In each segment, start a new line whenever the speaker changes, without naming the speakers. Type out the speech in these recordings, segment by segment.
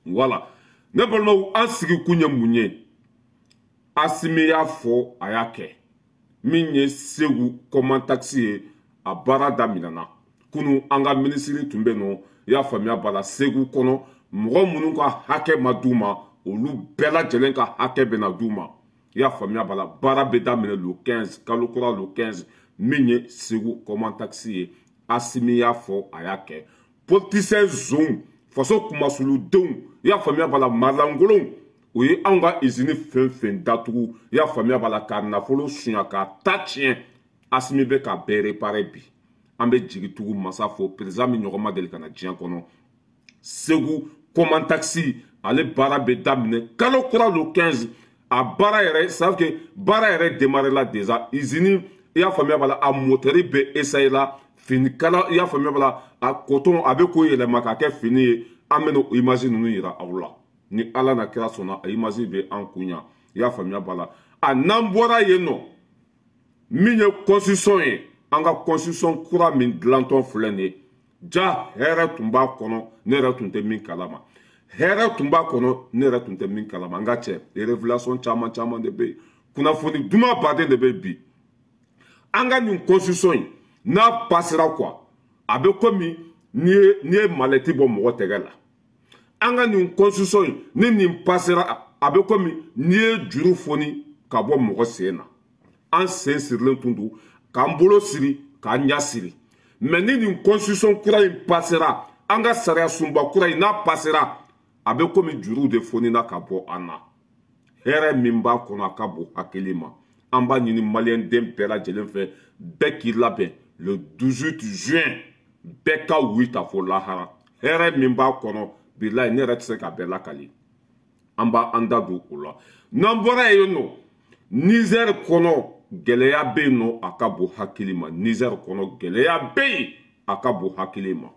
Voilà. Ne balimaw, an sigi kun ye mun ye? Asimi y'a fɔ, a y'a kɛ. Min ye Segu Comantaxi ye, a baara daminɛna. Kunu an ka minisiri tun bɛ nɔ, i y'a faamuya b'a la, Segu kɔnɔ mɔgɔ minnu ka hakɛ ma d'u ma, olu bɛɛ lajɛlen ka hakɛ bɛna d'u ma. I y'a faamuya b'a la, baara bɛ daminɛ le 15, kalo kura le 15, min ye Segu Comantaxi ye. Asimi y'a fɔ, a y'a kɛ. Politicien zonw, faso kumasuludenw, i y'a faamuya b'a la, marilankolonw, o ye anw ka usine fɛn fɛn datugu, i y'a faamuya b'a la, ka nafolo suɲa, ka ta tiɲɛ. Asimi bɛ ka bɛɛ réparer bi. An bɛ jigi tugu masa fo, président min ɲɔgɔn ma deli ka na diɲɛ kɔnɔ. Segu Comantaxi, ale baara bɛ daminɛ kalo kura le 15. A baara yɛrɛ, c'est à dire que baara yɛrɛ démarré la déjà. Usine, i y'a faamuya b'a la, a moteur bɛ essayer la, finikala, i y'a faamuya b'a la, a coton a bɛ k'o yɛlɛma k'a kɛ fini ye. An bɛna o image ninnu yira aw la. Ni Ala na kira sɔnna, a image bɛ an kun yan, i y'a faamuya b'a la. A n'an bɔra yen nɔ, min ye constitution ye, an ka constitution kura min dilantɔ filɛ nin ye, ja hɛrɛ tun b'a kɔnɔ, ne yɛrɛ tun tɛ min kalama. Hɛrɛ tun b'a kɔnɔ, ne yɛrɛ tun tɛ min kalama. N ka cɛ, révélation caman caman de bɛ yen, kunnafoni duman baden de bɛ bi. An ka nin constitution in n'a passera quoi, a bɛ komi n'i ye malɛti bɔ mɔgɔ tɛgɛ la. An ka nin constitution in ni nin passera, a bɛ komi n'i ye juru foni ka bɔ mɔgɔ sen na. An sen sirilen tun don, k'an bolo siri, k'an ɲɛ siri. Mais ni nin constitution kura in passera, an ka sariya sunba kura in n'a passera, a bɛ komi juru de fonina ka bɔ an na. Hɛrɛ min b'a kɔnɔ, a ka bon hakili ma. An b'a ɲini maliyɛn den bɛɛ lajɛlen fɛ, bɛɛ k'i labɛn le 18 juin, bɛɛ ka wuli ta fo lahara. Hɛrɛ min b'a kɔnɔ, bilayi, ne yɛrɛ tɛ se ka bɛɛ lakali. An b'an da don o la. N'an bɔra yen nɔ, Niger kɔnɔ gɛlɛya bɛ yen nɔ, a ka bon hakili ma. Niger kɔnɔ gɛlɛya bɛ yen, a ka bon hakili ma.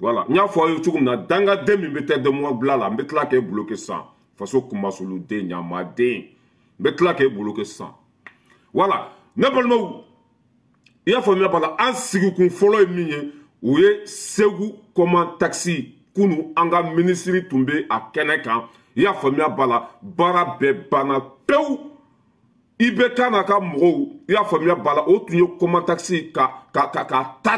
Voilà, n y'a fɔ aw ye cogo min na, dangaden min bɛ tɛ dɛmɛ bila la, n bɛ tila k'e bloquer sisan. Faso kunmasoluden, ɲamaden, n bɛ tila k'e bloquer sisan. Voilà, ne balimaw, i y'a faamuya b'a la, an sigikun fɔlɔ ye min ye, o ye Segu Comantaxi. Kunu an ka minisiri tun bɛ a kɛnɛ kan, i y'a faamuya b'a la, baara bɛɛ banna pewu. IBK n'a ka mɔgɔw, i y'a faamuya b'a la, o tun ye Comantaxi ka ta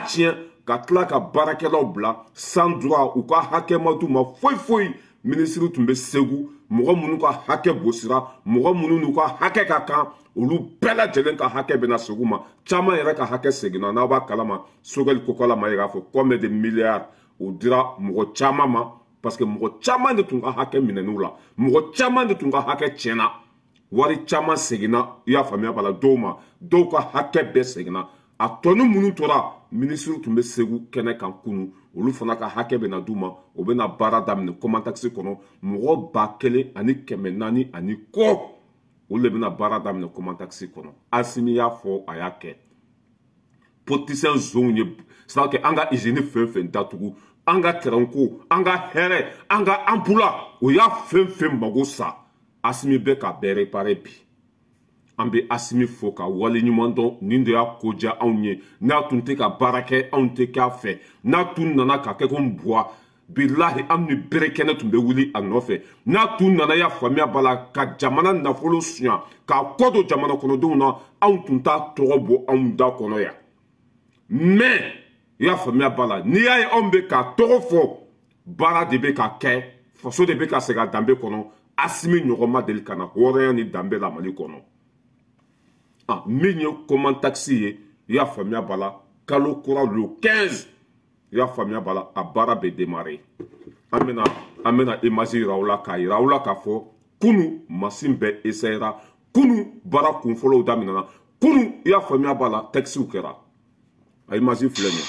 tiɲɛ, ka tila ka baarakɛlaw bila sans droit, u ka hakɛ ma d'u ma foyi foyi. Minisiri tun bɛ Segu, mɔgɔ minnu ka hakɛ bosira, mɔgɔ minnu n'u ka hakɛ ka kan, olu bɛɛ lajɛlen ka hakɛ bɛna Segu ma. Caman yɛrɛ ka hakɛ seginna, n'aw b'a kalama, Sogɛli Kokala ma yɛrɛ fɔ combien de milliards o dira mɔgɔ caman ma, parce que mɔgɔ caman de tun ka hakɛ minɛn'u la, mɔgɔ caman de tun ka hakɛ tiɲɛna. Wari caman seginna, i y'a faamuya b'a la, dɔw ma, dɔw ka hakɛ bɛɛ seginna. A tɔni minnu tora, minisiri tun bɛ Segu kɛnɛ kan kunu, olu fana ka hakɛ bɛna d'u ma. O bɛna baara daminɛ Comantaxi kɔnɔ, mɔgɔ 1400 ani kɔ, olu de bɛna baara daminɛ Comantaxi kɔnɔ. Asimi y'a fɔ, a y'a kɛ. Politicien zonw ye, c'est à dire que an ka usine fɛn fɛn datugu, an ka terrain ko, an ka hɛrɛ, an ka emploi, o y'a fɛn fɛn mago sa. Asimi bɛ ka bɛɛ réparer bi. An bɛ Asimi fo ka wale ɲuman dɔn, nin de y'a ko diya anw ye. N'a tun tɛ ka baara kɛ, anw tɛ k'a fɛ. N'a tun nana ka kɛ ko buwa, bilahi, an ni bere kɛnɛ tun bɛ wuli a nɔfɛ. N'a tun nana, y'a faamuya b'a la, ka jamana nafolo suɲa, k'a kɔ don jamana kɔnɔdenw na, anw tun t'a tɔgɔ bɔ anw da kɔnɔ yan. Mais i y'a faamuya b'a la, n'i y'a ye anw bɛ k'a tɔgɔ fɔ, baara de bɛ ka kɛ, faso de bɛ ka segin a danbe kɔnɔ. Asimi ɲɔgɔn ma deli ka na hɔrɔnya ni danbe la Mali kɔnɔ. Ah, min ye Comantaxi ye, i y'a faamuya b'a la, kalo kura le 15, i y'a faamuya b'a la, a baara bɛ démarrer. An bɛna image yira aw la, k'a yira aw la k'a fɔ kunu masin bɛɛ essayera, kunu baara kunfɔlɔw daminɛna, kunu, i y'a faamuya b'a la, taxiw kɛra. A image filɛ nin ye,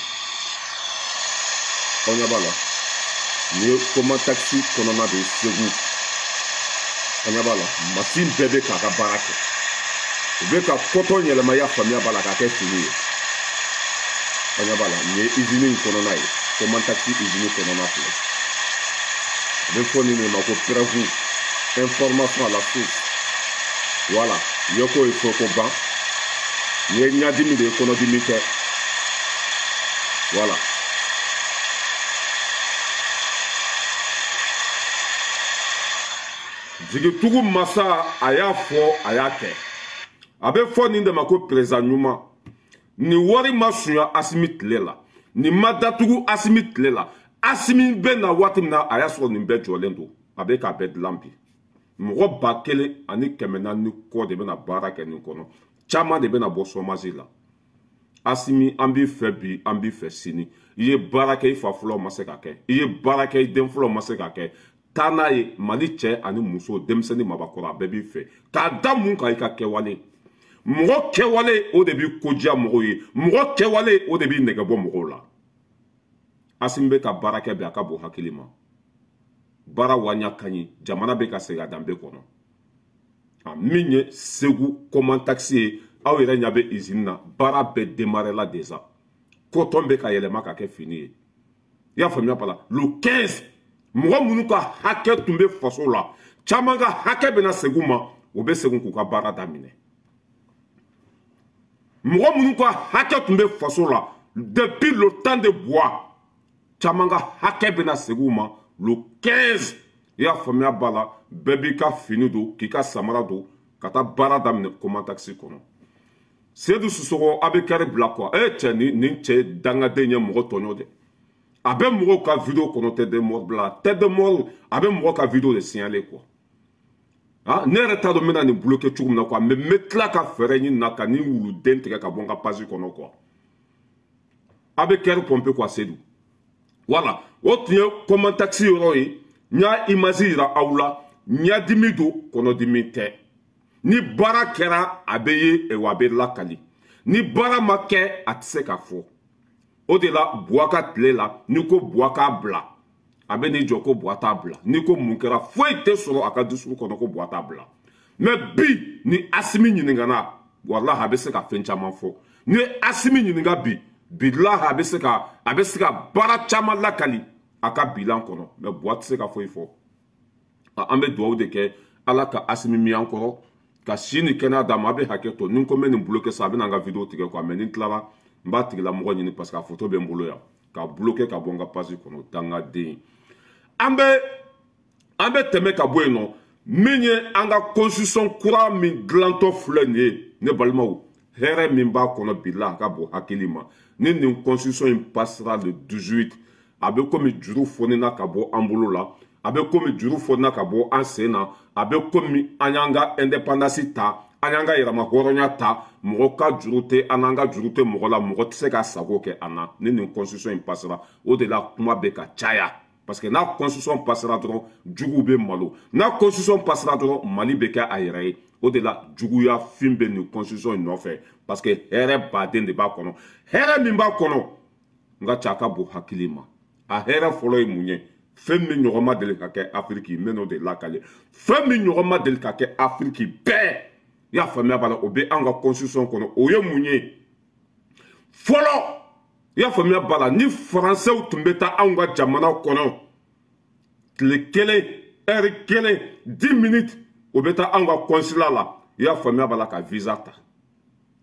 aw ɲɛ b'a la, nin ye Comantaxi kɔnɔna de ye Segu. Aw ɲɛ b'a la, masin bɛɛ bɛ k'a ka baara kɛ. U bɛ ka kɔtɔn yɛlɛma, i y'a faamuya b'a la, k'a kɛ fini ye. Aw ɲɛ b'a la, nin ye usine in kɔnɔna ye, Comantaxi usine kɔnɔna filɛ. A bɛ fɔ nin de ma ko preuve, information à la source. Voilà, ye ko ye fɔ ko ban. Nin ye ɲadimi de ye, kɔnɔdimi tɛ. Voilà. Jigitugu masa a y'a fɔ a y'a kɛ. A bɛ fɔ nin de ma ko président ɲuman. Nin wari ma sunya Asimi tile la, nin ma datugu Asimi tile la. Asimi bɛ na waati min na, a y'a sɔrɔ nin bɛɛ jɔlen don, a bɛ k'a bɛɛ dilan bi. Mɔgɔ 1400 kɔ de bɛna baara kɛ nin kɔnɔ, caman de bɛna bɔ chômage la. Asimi, an b'i fɛ bi, an b'i fɛ sini. I ye baara kɛ i fa fɔlɔ ma se ka kɛ, i ye baara kɛ i den fɔlɔ ma se ka kɛ. Taa n'a ye Mali cɛ ani muso, denmisɛnnin, mabakɔrɔ, a bɛɛ b'i fɛ. K'a da mun kan? I ka kɛwale. Mɔgɔ kɛwale, o de b'i kodiya mɔgɔw ye. Mɔgɔ kɛwale, o de b'i nɛgɛ bɔ mɔgɔw la. Asimi bɛ ka baara kɛ bi, a ka bon hakili ma. Baara waɲa ka ɲi, jamana bɛ ka segin a danbe kɔnɔ. A min ye Segu Comantax ye, aw yɛrɛ ɲɛ bɛ usine na, baara bɛɛ démarré la déjà. Coton bɛ ka yɛlɛma ka kɛ fini ye. I y'a faamuya bala? Le 15, mɔgɔ minnu ka hakɛ tun bɛ faso la, caman ka hakɛ bɛna segin u ma, u bɛ segin k'u ka baara daminɛ. Mɔgɔ minnu ka hakɛ tun bɛ faso la depuis le temps de Boua, caman ka hakɛ bɛna segin u ma le 15. I y'a faamuya b'a la? Bɛɛ b'i ka fini don, k'i ka samara don, ka taa baara daminɛ Comantax kɔnɔ. Seydou Sissoko, a bɛ kɛri bila quoi. E cɛ, nin cɛ dangaden ye mɔgɔ tɔɲɔ dɛ. A bɛ mɔgɔw ka vidéo kɔnɔ, tête de mort bila, tête de mort. A bɛ mɔgɔw ka vidéo de signaler quoi. Ah, ne yɛrɛ t'a dɔn n bɛna nin bloquer cogo min na quoi, mais n bɛ tila ka fɛɛrɛ ɲini na ka nin wuluden tigɛ ka bɔ n ka page kɔnɔ quoi. A bɛ kɛri pomper quoi, Seydou. Voilà, o tun ye Comantax yɔrɔ ye. N y'a image yira aw la. Ɲɛdimi don, kɔnɔdimi tɛ. Ni baara kɛra, a bɛ ye wa a bɛ lakali. Ni baara ma kɛ, a tɛ se ka fɔ. O de la, Buwa ka tile la, n'i ko Buwa k'a bila, a bɛ n'i jɔ ko Buwa t'a bila. N'i ko mun kɛra, foyi tɛ sɔrɔ a ka discours kɔnɔ ko Buwa t'a bila. Mais bi, ni Asimi ɲininkana, walahi, a bɛ se ka fɛn caman fɔ. Ni Asimi ɲininka bi, bilahi, a bɛ se ka baara caman lakali a ka bilan kɔnɔ. Mais Buwa tɛ se ka foyi fɔ. An bɛ dugawu de kɛ, Ala ka Asimi miyan kɔrɔ, ka si ni kɛnɛya d'a ma. A bɛ hakɛ to, ni n ko n bɛ nin bloquer sa, a bɛ na n ka vidéo tigɛ quoi. Mais ni n tilara, n b'a tigilamɔgɔ ɲini, parce que a photo bɛ n bolo yan, ka bloquer ka bɔ n ka page kɔnɔ. Dangaden. An bɛ tɛmɛ ka bɔ yen nɔ. Min ye an ka constitution kura min dilantɔ filɛ nin ye, ne balimaw, hɛrɛ min b'a kɔnɔ, bila a ka bon hakili ma. Ni nin constitution in passera le 18, a bɛ komi juru fonina ka bɔ an bolo la, a bɛ komi juru fonina ka bɔ an sen na, a bɛ komi an y'an ka indépendance ta, an y'an ka yɛrɛma hɔrɔnya ta. Mɔgɔ ka juru tɛ an n'an ka juru tɛ mɔgɔ la, mɔgɔ tɛ se ka sago kɛ an na ni nin constitution in passera. O de la, kuma bɛ ka caya, parce que n'a constitution passera dɔrɔn, juguw bɛ malo. N'a constitution passera dɔrɔn, Mali bɛ kɛ a yɛrɛ ye. O de la, juguya fin bɛ nin constitution in nɔfɛ, parce que hɛrɛ baden de b'a kɔnɔ. Hɛrɛ min b'a kɔnɔ, n ka ca, a ka bon hakili ma. A hɛrɛ fɔlɔ ye mun ye? Fɛn min ɲɔgɔn ma deli ka kɛ Afiriki, n bɛ n'o de lakale. Fɛn min ɲɔgɔn ma deli ka kɛ Afiriki bɛɛ, i y'a faamuya b'a la, o bɛ an ka constitution kɔnɔ. O ye mun ye fɔlɔ? I y'a faamuya b'a la, ni Faransɛw tun bɛ taa anw ka jamana kɔnɔ tile 1, heure 1, 10 minutes, o bɛ taa anw ka consulat la, i y'a faamuya b'a la, ka visa ta.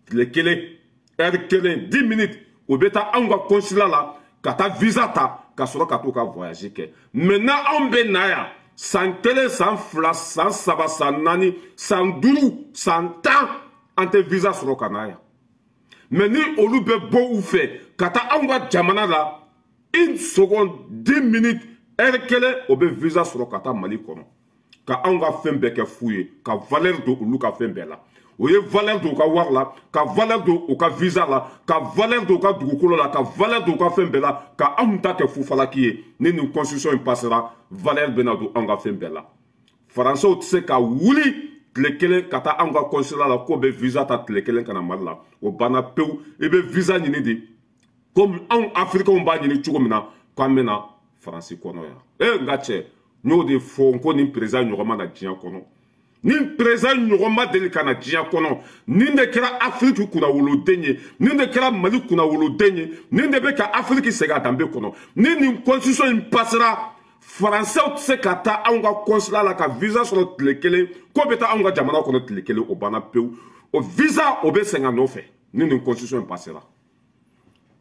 Tile 1, heure 1, 10 minutes, o bɛ taa anw ka consulat la ka taa visa ta, ka sɔrɔ ka t'u ka voyage kɛ. Maintenant, anw bɛ na yan san 1, san 2, san 3, san 4, san 5, san 10, an tɛ visa sɔrɔ ka na yan. Mais ni olu bɛ bɔ u fɛ ka taa anw ka jamana la, une seconde, 10 minutes, heure 1, o bɛ visa sɔrɔ ka taa Mali kɔnɔ, ka anw ka fɛn bɛɛ kɛ fu ye, ka valeur don olu ka fɛn bɛɛ la. O ye valeur don u ka wari la, ka valeur don u ka visa la, ka valeur don u ka dugukolo la, ka valeur don u ka fɛn bɛɛ la, ka anw ta kɛ fufalaki ye. Ni nin constitution in passera, valeur bɛna don anw ka fɛn bɛɛ la. Faransɛw tɛ se ka wuli tile 1 ka taa anw ka consulat la k'o bɛ visa ta tile 1 ka na Mali la. O banna pewu. I bɛ visa ɲini de komi anw Afirikɛnw b'a ɲini cogo min na k'an bɛna Faransi kɔnɔ yan. E n ka cɛ, n y'o de fɔ, n ko nin président ɲɔgɔn ma na diɲɛ kɔnɔ, nin président ɲɔgɔn ma deli ka na diɲɛ kɔnɔ. Nin de kɛra Afiriki kunnawoloden ye, nin de kɛra Mali kunnawoloden ye, nin de bɛ ka Afiriki segin a danbe kɔnɔ. Ni nin constitution in passera, Faransɛw tɛ se ka taa anw ka consulat la ka visa sɔrɔ tile 1 k'o bɛ taa anw ka jamana kɔnɔ tile 1. O banna pewu. O visa, o bɛ segin a nɔfɛ ni nin constitution in passera.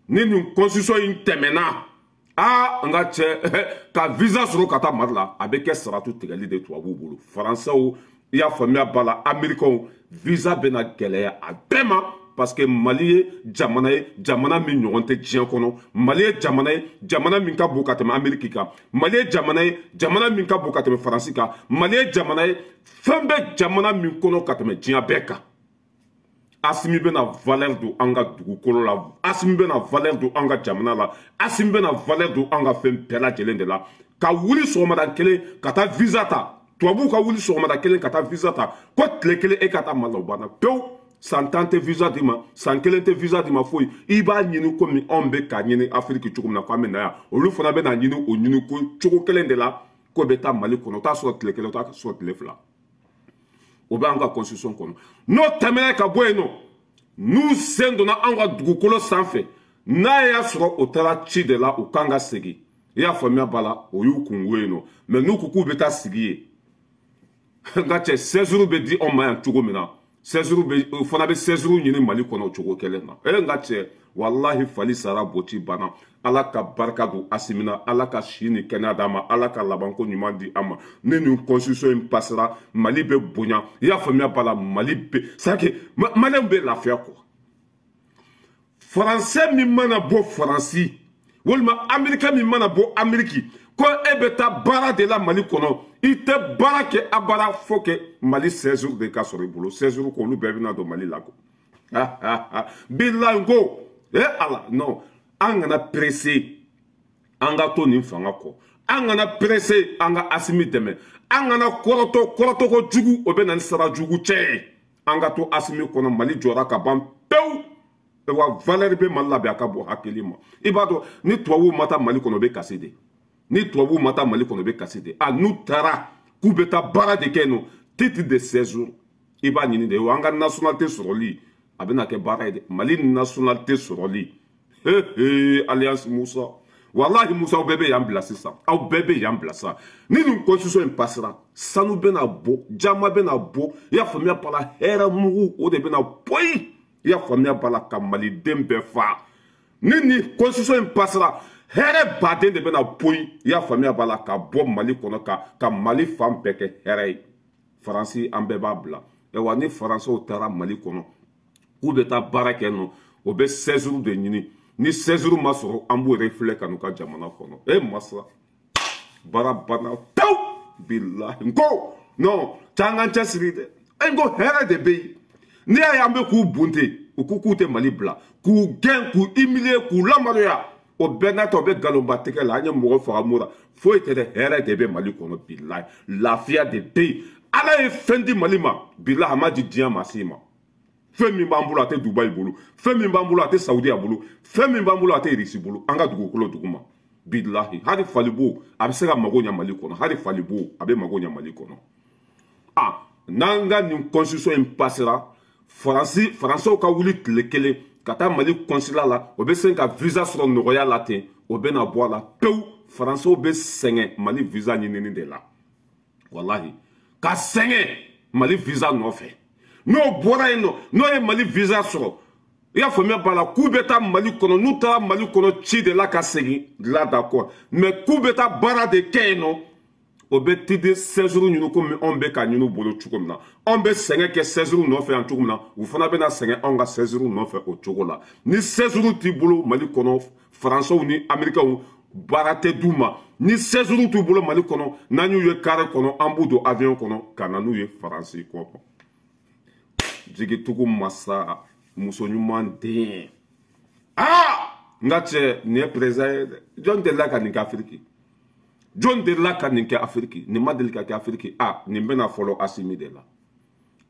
Ni nin constitution in tɛmɛna, Aa n ka cɛ, ka visa sɔrɔ ka taa Mali la, a bɛ kɛ saratu tigɛli de tubabuw bolo. Faransɛw, i y'a faamuya b'a la, Américains, visa bɛna gɛlɛya a bɛɛ ma, parce que Mali ye jamana ye, jamana min ɲɔgɔn tɛ diɲɛ kɔnɔ. Mali ye jamana ye, jamana min ka bon ka tɛmɛ Amérique kan. Mali ye jamana ye, jamana min ka bon ka tɛmɛ Faransi kan. Mali ye jamana ye, fɛn bɛ jamana min kɔnɔ ka tɛmɛ diɲɛ bɛɛ kan. Assimi bɛna valeur don an ka dugukolo la, Assimi bɛna valeur don an ka jamana la, Assimi bɛna valeur don an ka fɛn bɛɛ lajɛlen de la. Ka wuli sɔgɔmada kelen ka taa visa ta, tubabuw ka wuli sɔgɔmada kelen ka taa visa ta, ko tile kelen e ka taa Mali la, o banna pewu. San 10 tɛ visa d'i ma, san 1 tɛ visa d'i ma, foyi. I b'a ɲini komi anw bɛ k'a ɲini Afiriki cogo min na k'an bɛ na yan, olu fana bɛ na ɲini o ɲini ko cogo kelen de la, k'o bɛ taa Mali kɔnɔ. O t'a sɔrɔ tile kelen, o t'a sɔrɔ tile 2. O b'an ka constitution kɔnɔ. N'o tɛmɛna ka bɔ yen nɔ, n'u sen donna an ka dugukolo sanfɛ, n'a y'a sɔrɔ o taara ci de la, u kan ka segin, i y'a faamuya b'a la, o y'u kungo yen nɔ. Mais n'u ko k'u bɛ taa sigi yen, n ka cɛ, séjour bɛ di anw ma yan cogo min na, séjour bɛ, o fana bɛ séjour ɲini Mali kɔnɔ o cogo kelen na. E n ka cɛ, walahi fali sara boti banna. Ala ka barika don Assimi na, Ala ka si ni kɛnɛya d'a ma, Ala ka labanko ɲuman di a ma. Ni nin constitution in passera, Mali bɛ bonya, i y'a faamuya b'a la, Mali bɛ, c'est à dire que Maliyɛnw bɛ lafiya quoi. Faransɛ min mana bɔ Faransi, walima Américain min mana bɔ Amérique, ko e bɛ taa baara de la Mali kɔnɔ, i tɛ baara kɛ a baara fo que Mali séjour de ka sɔrɔ i bolo. Séjour ko olu bɛɛ bɛna don Mali la ko. Bilahi ko e Ala, non, an kana pressé, an ka to nin fanga kɔ, an kana pressé, an ka Assimi dɛmɛ, an kana kɔrɔtɔ, kɔrɔtɔ ko jugu, o bɛ na ni sara jugu cɛ ye. An ka to Assimi kɔnɔ. Mali jɔra ka ban pewu. Wa valeur bɛ Mali la bi, a ka bɔ hakili ma. I b'a dɔn, ni tubabuw ma taa Mali kɔnɔ, o bɛ kasi de. Ni tubabuw ma taa Mali kɔnɔ, o bɛ kasi de. A n'u taara k'u bɛ taa baara de kɛ yen nɔ, titre de séjour i b'a ɲini de. Wa an ka nationalité sɔrɔli, a bɛna kɛ baara ye dɛ. Mali nationalité sɔrɔli, he he, alliance Musa, walahi Musa, aw bɛɛ bɛ yan bila sisan, aw bɛɛ bɛ yan bila sisan. Ni nin constitution in passera, sanu bɛna bɔ, jama bɛna bɔ, i y'a faamuya b'a la, hɛrɛ mugu o de bɛna bɔ yen, i y'a faamuya b'a la, ka maliden bɛɛ fa. Ni nin constitution in passera, hɛrɛ baden de bɛna bɔ yen, i y'a faamuya b'a la, ka bɔ Mali kɔnɔ, ka Mali fan bɛɛ kɛ hɛrɛ ye. Faransi, an bɛɛ b'a bila. Ayiwa, ni Faransɛw taara Mali kɔnɔ k'u bɛ taa baara kɛ nɔ, o bɛ séjour de ɲini. Ni séjour ma sɔrɔ, an b'o yɛrɛ filɛ ka n'u ka jamana kɔnɔ. E masa, baara banna pewu. Bilahi n ko non, c'an k'an cɛsiri dɛ. E n ko hɛrɛ de bɛ yen. N'i y'a ye an bɛ k'u bunte, u ko k'u tɛ Mali bila, k'u gɛn, k'u humilier, k'u lamaloya, o bɛɛ n'a ta, o bɛ nkalonba tigɛ la. An ye mɔgɔ faga mun na? Foyi tɛ dɛ. Hɛrɛ de bɛ Mali kɔnɔ, bilahi. Lafiya de bɛ yen. Ala ye fɛn di Mali ma, bilahi, a ma di diɲɛ maa si ma. Fɛn min b'an bolo, a tɛ Dubayi bolo. Fɛn min b'an bolo, a tɛ Saudiya bolo. Fɛn min b'an bolo, a tɛ Irisi bolo. An ka dugukolo duguma, bilahi, hali falibo a bɛ se ka mago ɲɛ Mali kɔnɔ. Hali falibo a bɛ mago ɲɛ Mali kɔnɔ. A n'an ka nin constitution in passera, Faransi, Faransɛw ka wuli tile kelen ka taa Mali consulat la, o bɛ se ka visa sɔrɔ nɔgɔya la ten, o bɛna bɔ a la pewu. Faransɛw bɛ sɛgɛn Mali visa ɲinini de la, walahi, ka sɛgɛn Mali visa nɔfɛ. N'o bɔra yen nɔ, n'o ye Mali visa sɔrɔ, i y'a faamuya b'a la, k'u bɛ taa Mali kɔnɔ. N'u taara Mali kɔnɔ ci de la ka segin la, d'accord, mais k'u bɛ taa baara de kɛ yen nɔ, o bɛ titre séjour ɲini komi anw bɛ ka ɲini u bolo cogo min na. Anw bɛ sɛgɛn kɛ séjour nɔfɛ yan cogo min na, u fana bɛna sɛgɛn anw ka séjour nɔfɛ o cogo la. Ni séjour t'i bolo Mali kɔnɔ, Faransɛw ni Américains, baara tɛ d'u ma. Ni séjour t'u bolo Mali kɔnɔ, n'an y'u ye carré kɔnɔ, an b'u don avion kɔnɔ ka na n'u ye Faransi kɔnɔ. Jigitugu masa, muso ɲuman den. Aa n ka cɛ, nin ye président ye dɛ. Jɔn delila ka nin kɛ Afiriki? Jɔn delila ka nin kɛ Afiriki? Nin ma deli ka kɛ Afiriki. A nin bɛna fɔlɔ Assimi de la.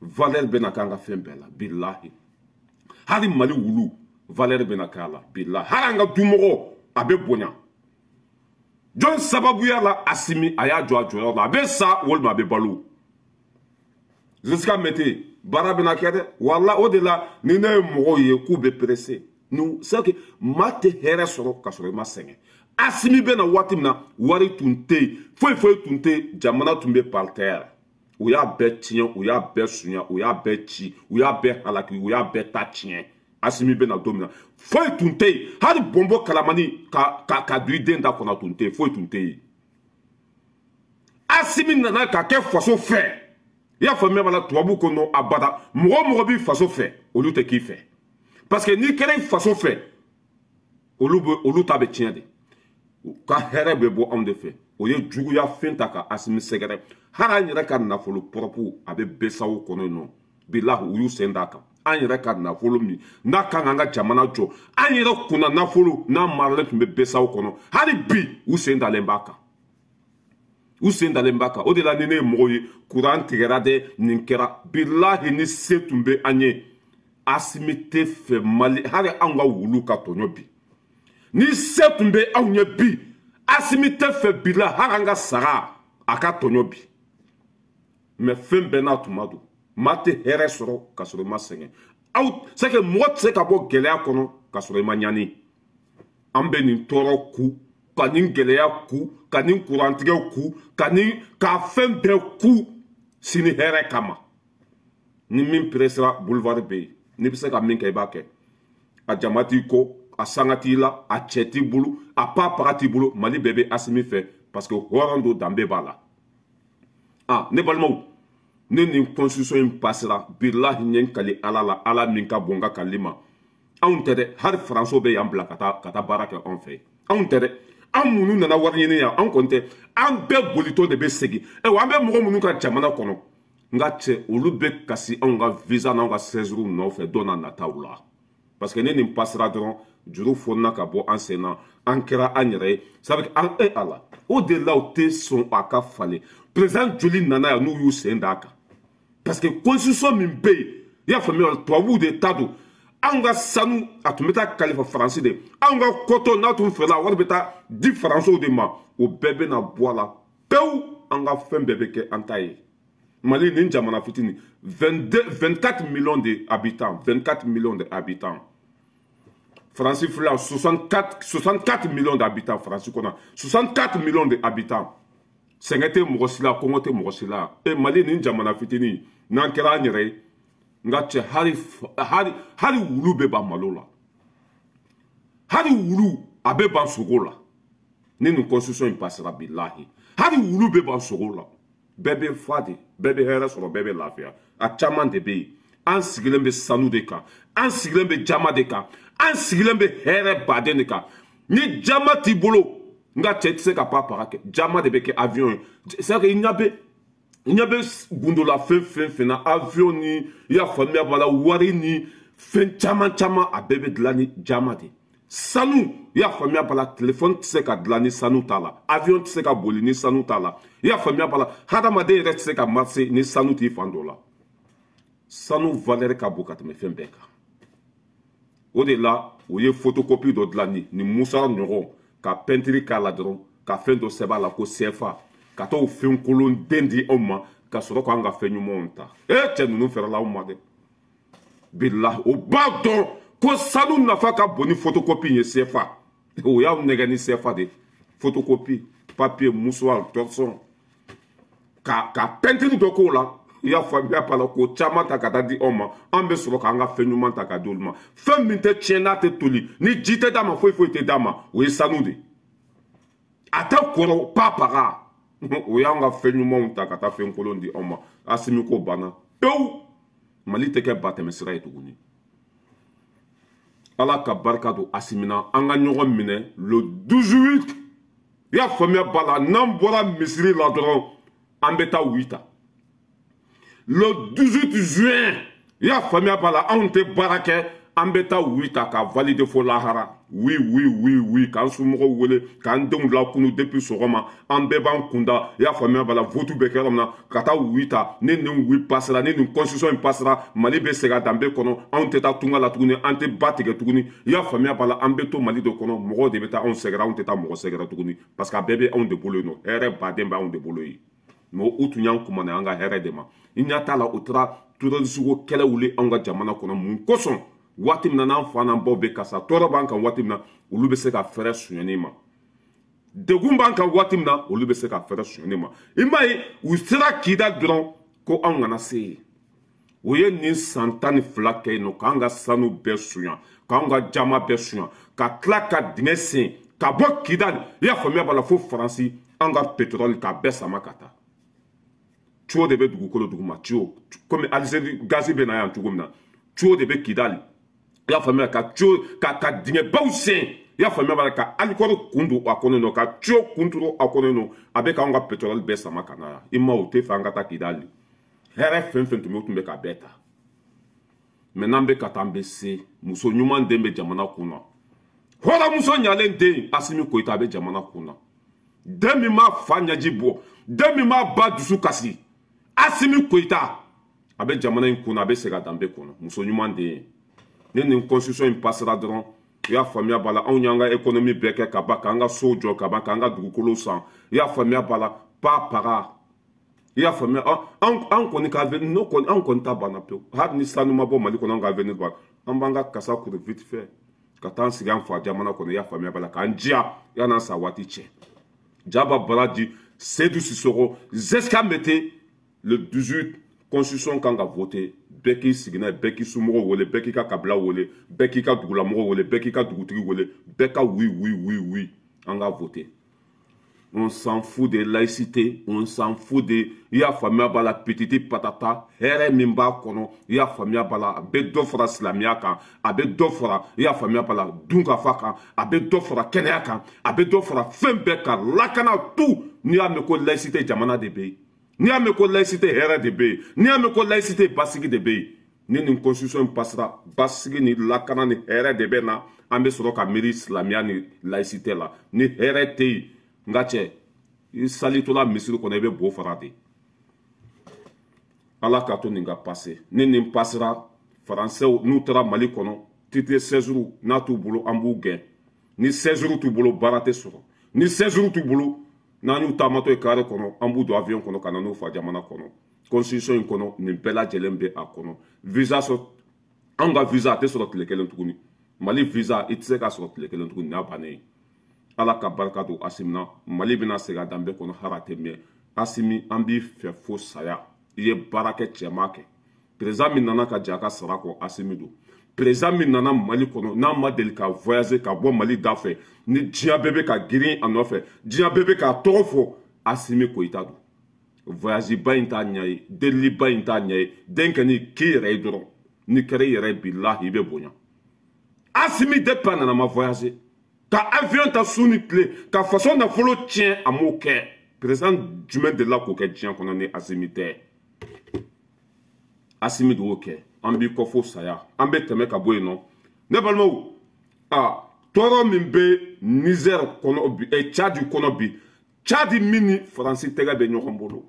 Valeur bɛna k'an ka fɛn bɛɛ la, bilahi. Hali Mali wulu, valeur bɛna k'a la, bilahi. Hali an ka dumɔgɔ, a bɛ bonya. Jɔn sababuya la, Assimi a y'a jɔ a jɔyɔrɔ la. A bɛ sa walima a bɛ balo jusqu'à maintenant, baara bɛna kɛ dɛ, wala. O de la, ni ne ye mɔgɔw ye k'u bɛ pressé, ni c'est que maa tɛ hɛrɛ sɔrɔ ka sɔrɔ i ma sɛgɛn. Assimi bɛ na waati min na, wari tun tɛ yen, foyi foyi tun tɛ yen, jamana tun bɛ par terre. U y'a bɛɛ tiɲɛ, u y'a bɛɛ suɲɛ, u y'a bɛɛ ci, u y'a bɛɛ halaki, u y'a bɛɛ ta tiɲɛ. Asimi bɛna don min na foyi tun tɛ yen, hali bɔnbɔn kalamani ka don i den da kɔnɔ tun tɛ yen, foyi tun tɛ yen. Asimi nana ka kɛ faso fɛ, i y'a faamuya b'a la, tubabu ko non abada, mɔgɔ o mɔgɔ b'i faso fɛ olu tɛ k'i fɛ, parce que n'i kɛra i faso fɛ olu ta bɛ tiɲɛ de, u ka hɛrɛ bɛ bɔ anw de fɛ. O ye juguya fɛn ta ka Asimi sɛgɛrɛ, hali an yɛrɛ ka nafolo pɔrɔpu a bɛ BCEAO kɔnɔ yen nɔ, bilahi u y'u sen d'a kan. An yɛrɛ ka nafolo min n'a kan k'an ka jamana jɔ, an yɛrɛ kunna nafolo n'a maralen tun bɛ BCEAO kɔnɔ, hali bi u sen dalen b'a kan, u sen dalen b'a kan. O de la ni ne ye mɔgɔw ye kuran tigɛra dɛ, nin kɛra, bilahi ni se tun bɛ an ye, Asimi tɛ fɛ Mali hali anw ka wulu ka tɔɲɔ bi. Ni se tun bɛ anw ye bi, Asimi tɛ fɛ bi la hali an ka saga a ka tɔɲɔ bi. Mais fɛn bɛɛ n'a tuma don, maa tɛ hɛrɛ sɔrɔ ka sɔrɔ i ma sɛgɛn. Aw c'est que mɔgɔ tɛ se ka bɔ gɛlɛya kɔnɔ ka sɔrɔ i ma ɲani. An bɛ nin tɔɔrɔ ku, ka nin gɛlɛya ku, ka nin kurantigɛ ku, ka nin ka fɛn bɛɛ ku sini hɛrɛ kama. Ni min presera boulevard bɛ yen, n'i bɛ se ka min kɛ i b'a kɛ. A jama t'i kɔ, a sanga t'i la, a cɛ t'i bolo, a pa paga t'i bolo, Mali bɛɛ bɛ Asimi fɛ parce que hɔrɔn don, danbe b'a la. Ah, ne balimaw, ne nin constitution in passera, bilahi n ye n kali Ala la, Ala min ka bon n ka kali ma. Anw tɛ dɛ, hali Faransiw bɛ yan bila ka taa baara kɛ anw fɛ. Anw tɛ dɛ, anw minnu nana wari ɲini yan, anw kɔni tɛ, an bɛɛ bolitɔ de bɛ segin. Ayiwa, an bɛ mɔgɔ minnu ka jamana kɔnɔ, n ka cɛ, olu bɛ kasi anw ka visa n'anw ka séjour nɔfɛ don n'a nataw la. Parce que ne nin passera dɔrɔn, juru fɔnna ka bɔ an sen na, an kɛra an yɛrɛ ye. Ça veut dire an e Ala, o de la u tɛ sɔn a ka falen. Président joli nana yan n'u y'u sen d'a kan, parce que constitution min bɛ yen, i y'a faamuya, tubabuw de ta don. Anw ka sanu a tun bɛ taa kalifa Faransi de, anw ka kɔtɔ n'a tun feerela a wari bɛ taa di Faransiw de ma, o bɛɛ bɛna bɔ a la pewu. An ka fɛn bɛɛ bɛ kɛ an ta ye. Mali nin jamana fitinin, 22 24 millions de habitants, 24 millions de habitants. Faransi filɛ, 64 millions d'habitants Faransi kɔnɔ, 64 millions de habitants. Sɛgɛn tɛ mɔgɔ si la, kɔngɔ tɛ mɔgɔ si la. E Mali nin jamana fitinin, n'an kɛra an yɛrɛ ye, n ka cɛ, hali wulu bɛ ban malo la, hali wulu a bɛ ban sogo la. Ni nin constitution in passera, bilahi hali wulu bɛ ban sogo la. Bɛɛ bɛ fa de, bɛɛ bɛ hɛrɛ sɔrɔ, bɛɛ bɛ lafiya. A caman de bɛ yen, an sigilen bɛ sanu de kan, an sigilen bɛ jama de kan, an sigilen bɛ hɛrɛ baden de kan. Ni jama t'i bolo, n ka cɛ, tɛ se ka pa paga kɛ. Jama de bɛ kɛ avion ye. C'est à dire i ɲɛ bɛ gundola fɛn fɛn fɛn na, avion ni, i y'a faamuya b'a la, wari ni fɛn caman caman, a bɛɛ bɛ dilan ni jama de. Sanu, i y'a faamuya b'a la, téléphone tɛ se ka dilan ni sanu t'a la, avion tɛ se ka boli ni sanu t'a la, i y'a faamuya b'a la, hadamaden yɛrɛ tɛ se ka marcher ni sanu t'i fan dɔ la. Sanu valeur ka bon ka tɛmɛ fɛn bɛɛ kan. O de la u ye photocopie dɔ dilan ni Musa ɲɔgɔn, ka peinture k'a la dɔrɔn, ka fɛn dɔ sɛbɛn a la ko CFA, ka t'o fɛn kolon den di anw ma, ka sɔrɔ k'an ka fɛn ɲumanw ta. E cɛ ninnu fɛrɛla anw ma dɛ, bilahi. O b'a dɔn ko sanu nafa ka bon ni photocopie ye CFA. O y'anw nɛgɛ ni CFA de, photocopie, papier, mouchoir, torchon, ka peinture dɔ k'o la, i y'a faamuya b'a la, k'o caman ta ka taa di anw ma. An bɛ sɔrɔ k'an ka fɛn ɲuman ta ka di olu ma. Fɛn min tɛ tiɲɛ, n'a tɛ toli, ni ji tɛ d'a ma, foyi foyi tɛ d'a ma, o ye sanu de. A tɛ kɔrɔ pa paga. O y'an ka fɛn ɲumanw ta ka taa fɛn kolon di anw ma. Asimi ko banna pewu, Mali tɛ kɛ batɛmɛsira ye tuguni. Ala ka barika don Asimi na, an ka ɲɔgɔn minɛ le 18, i y'a faamuya b'a la, n'an bɔra misiri la dɔrɔn an bɛ taa wi ta le 18 juin, i y'a faamuya b'a la, anw tɛ baara kɛ, an bɛ taa wi ta ka valider fo lahara. Oui oui oui oui, k'an somɔgɔw wele, k'an denw lakunu depuis sɔgɔma, an bɛɛ b'an kunda, i y'a faamuya b'a la, vote bɛ kɛ yɔrɔ min na, ka taa wi ta. Ni nin wi passera, ni nin constitution in passera, Mali bɛ segin a danbe kɔnɔ, anw tɛ taa tunga la tuguni, an tɛ ba tigɛ tuguni, i y'a faamuya b'a la, an bɛ to Mali de kɔnɔ, mɔgɔw de bɛ taa anw sɛgɛrɛ, anw tɛ taa mɔgɔ sɛgɛrɛ tuguni, parce que a bɛɛ bɛ anw de bolo yen nɔ, hɛrɛ baden bɛ anw de bolo yen. Mais u tun y'an kumanɛ an ka hɛrɛ de ma. I ɲɛ t'a la, u taara terrorisme ko kɛlɛ wuli anw ka jamana kɔnɔ mun kosɔn? Waati min na n'an fa n'an baw bɛ kasa, tɔɔrɔ b'an kan waati min na, olu bɛ se ka fɛrɛ sonyɛni ma. Degun b'an kan waati min na, olu bɛ se ka fɛrɛ sonyɛni ma. I m'a ye, u sera k'i da dɔrɔn ko anw kana se yen. O ye nin san 12 kɛ yen nɔ, k'an ka sanu bɛɛ suɲa, k'an ka jama bɛɛ suɲa, ka tila ka dingɛ sen ka bɔ Kidali, i y'a faamuya b'a la, fo Faransi, an ka pétrole k'a bɛɛ sama ka taa. Tuyau de bɛ dugukolo duguma, tuyau, komi Algérie gazi bɛ na yan cogo min na, tuyau de bɛ Kidali, i y'a faamuya, ka tuyau ka dingɛbaw sen, i y'a faamuya b'a la, ka alikɔri kun don a kɔnɔ nɔ, ka tuyau kun turu a kɔnɔ nɔ, a bɛ k'anw ka pétrole bɛɛ sama ka na yan. I ma o tɛ fɛ an ka taa Kidali. Hɛrɛ fɛn fɛn tun bɛ, o tun bɛ ka bɛɛ ta. Mɛ n'an bɛ ka taa, an bɛ se. Muso ɲuman den bɛ jamana kun na, hɔrɔnmuso ɲalen den Asimi Koyita bɛ jamana kun na. Den min m'a fa ɲɛji bɔ, den min m'a ba dusu kasi, Asimi Koyita a bɛ jamana in kun na, a bɛ segin a danbe kɔnɔ. Muso ɲuman den ye. Ni nin constitution in passera dɔrɔn, i y'a faamuya b'a la, anw y'an ka économie bɛɛ kɛ ka ban, k'an ka sow jɔ ka ban, k'an ka dugukolo san, i y'a faamuya b'a la, pa para, i y'a faamuya, an kɔni ka avenir n'o kɔni, an kɔni ta banna pewu. Hali ni sanu ma bɔ Mali kɔnɔ, an ka avenir banna. An b'an ka kasa kuru vite fait ka taa an sigi an fa jamana kɔnɔ, i y'a faamuya b'a la, k'an diya yan'an sa waati cɛ. Jaba Baraji, Seydou Sissoko, Zeska Mete, le 18 constitution kan ka voter. Bɛɛ k'i sigi n'a ye, bɛɛ k'i somɔgɔw wele, bɛɛ k'i ka kabila wele, bɛɛ k'i ka dugulamɔgɔw wele, bɛɛ k'i ka dugutigi wele, bɛɛ ka oui oui oui oui, an ka voter. On s'en fout de laïcité, on s'en fout de, i y'a faamuya b'a la, petite patata. Hɛrɛ min b'a kɔnɔ, i y'a faamuya b'a la, a bɛ dɔ fara silamɛya kan, a bɛ dɔ fara, i y'a faamuya b'a la, dunkafa kan, a bɛ dɔ fara kɛnɛya kan, a bɛ dɔ fara fɛn bɛɛ kan, lakana tout. N'i y'a mɛn ko laïcité, jamana de bɛ yen. N'i y'a mɛn ko laïcité, hɛrɛ de bɛ yen. N'i y'a mɛn ko laïcité, basigi de bɛ yen. Ni nin constitution in passera, basigi ni lakana ni hɛrɛ de bɛ na. An bɛ sɔrɔ ka miiri silamɛya ni laïcité la. Ni hɛrɛ tɛ yen, n ka cɛ, i salitɔla misiri kɔnɔ, i bɛ bo fara de. Ala k'a to nin ka passe. Ni nin passera, faransɛw n'u taara Mali kɔnɔ, titre séjour n'a t'u bolo, an b'u gɛn. Ni séjour t'u bolo, baara tɛ sɔrɔ. Ni séjour t'u bolo, n'an y'u taamatɔ ye carré kɔnɔ, an b'u don avion kɔnɔ ka na n'u fa jamana kɔnɔ. Constitution in kɔnɔ, nin bɛɛ lajɛlen bɛ a kɔnɔ. Visa sɔrɔ, anw ka visa a tɛ sɔrɔ tile kelen tuguni. Mali visa, i tɛ se k'a sɔrɔ tile kelen tuguni. N'a bannen ye, Ala ka barika don Asimi na, Mali bɛna segin a danbe kɔnɔ, hali a tɛ mɛn. Asimi, an b'i fɛ fo saya. I ye baara kɛ, cɛman kɛ. Président min nana ka jɛ a ka sara kɔ, Asimi don. Président min nana Mali kɔnɔ, n'a ma deli ka voyager ka bɔ Mali da fɛ, ni diɲɛ bɛɛ bɛ ka girin a nɔfɛ, diɲɛ bɛɛ bɛ k'a tɔgɔ fɔ, Asimi Koyita don. Voyage ba in t'a ɲɛ ye, deliliba in t'a ɲɛ ye. Den kɔni k'i yɛrɛ ye dɔrɔn, n'i kɛra i yɛrɛ ye, bilahi, i bɛ bonya. Asimi depuis a nana ma voyager, ka avion ta su ni tile, ka faso nafolo tiɲɛ, a m'o kɛ. Président jumɛn delila k'o kɛ diɲɛ kɔnɔ ni Asimi tɛ? Asimi de y'o kɛ. An b'i kɔ fo saya. An bɛ tɛmɛ ka bɔ yen nɔ. Ne balimaw, a tɔɔrɔ min bɛ Niger kɔnɔ bi, Tchad kɔnɔ bi, Tchad min ni Faransi tɛgɛ bɛ ɲɔgɔn bolo,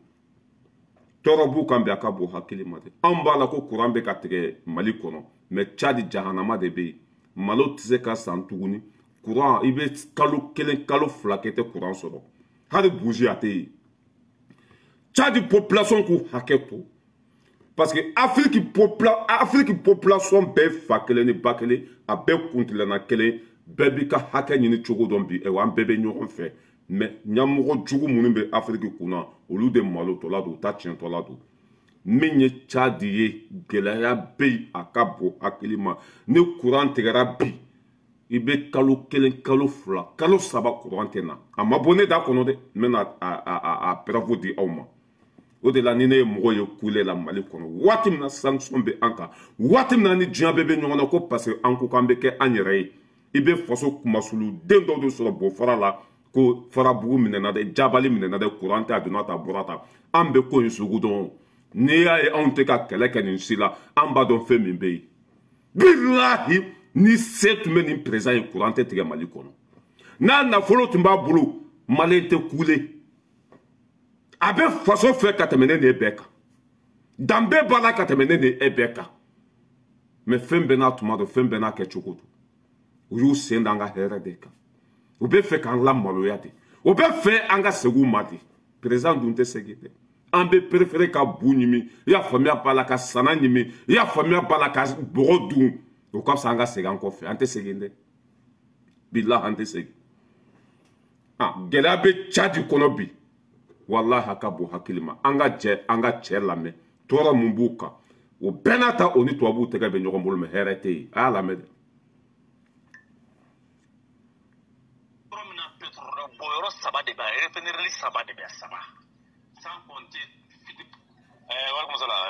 tɔɔrɔ b'u kan bi, a ka bon hakili ma dɛ. Anw b'a la ko courant bɛ ka tigɛ Mali kɔnɔ, mais Tchad jahanama de bɛ yen. Malo tɛ se ka san tuguni. Courant, i bɛ kalo 1, kalo 2 kɛ, tɛ courant sɔrɔ, hali bougie a tɛ yen. Tchad population k'u hakɛ to, parce que Afrique population bɛɛ fa kelen ni ba kelen, a bɛɛ kuntilenna kelen, bɛɛ b'i ka hakɛ ɲini cogo dɔn bi. Ayiwa, an bɛɛ bɛ ɲɔgɔn fɛ, mais ɲɛmɔgɔ jugu minnu bɛ Afrique kunna, olu de malotɔla don, u ta tiɲɛtɔla don. Min ye Tchad ye, gɛlɛya bɛ yen, a ka bon hakili ma. Ni courant tigɛra bi, i bɛ kalo 1, kalo 2, kalo 3, courant tɛ na. A ma bɔ ne da kɔnɔ dɛ, n bɛna a preuve di aw ma. O de la, ni ne ye mɔgɔ ye kule la Mali kɔnɔ, waati min na sanction bɛ an kan, waati min na ni diɲɛ bɛɛ bɛ ɲɔgɔn na ko parce que an ko k'an bɛ kɛ an yɛrɛ ye, i bɛ faso kumasulu den dɔw de sɔrɔ bɔfara la ko farabugu minɛna dɛ, jabali minɛna dɛ, courant tɛ, a donna ta, a bɔra ta. An bɛ ko in sugu dɔn. N'i y'a ye anw tɛ ka kɛlɛ kɛ nin si la, an b'a dɔn fɛn min bɛ yen. Bilahi, ni se tun bɛ nin président ye, courant tɛ tigɛ Mali kɔnɔ. N'a nafolo tun b'a bolo, Malien tɛ kule. A bɛ faso fɛ ka tɛmɛ ne ni e bɛɛ kan, danbe b'a la ka tɛmɛ ne ni e bɛɛ kan. Mais fɛn bɛɛ n'a tuma don, fɛn bɛɛ n'a kɛcogo don. U y'u sen da an ka hɛrɛ de kan. U bɛ fɛ k'an lamaloya de, u bɛ fɛ an ka segin u ma de. Président dun tɛ segin dɛ. An bɛ préféré ka bu ɲimi, i y'a faamuya b'a la, ka sana ɲimi, i y'a faamuya b'a la, ka bɔgɔ dun, o ka fisa an ka segin an kɔfɛ. An tɛ segin dɛ, bilahi, an tɛ segin. Ah, gɛlɛya bɛ Tchad kɔnɔ bi, walahi, a ka bon hakili ma. An ka jɛ, an ka cɛ lamɛn. Tɔɔrɔ mun b'u kan? O bɛɛ n'a ta, o ni tubabuw tɛgɛ bɛ ɲɔgɔn bolo, mɛ hɛrɛ tɛ yen. A y'a lamɛn dɛ.
Yɔrɔ min na pétrole bɔyɔrɔ saba de bɛ yan, refinerie saba de bɛ yan, saba. Sans compter.
Walaikum salam.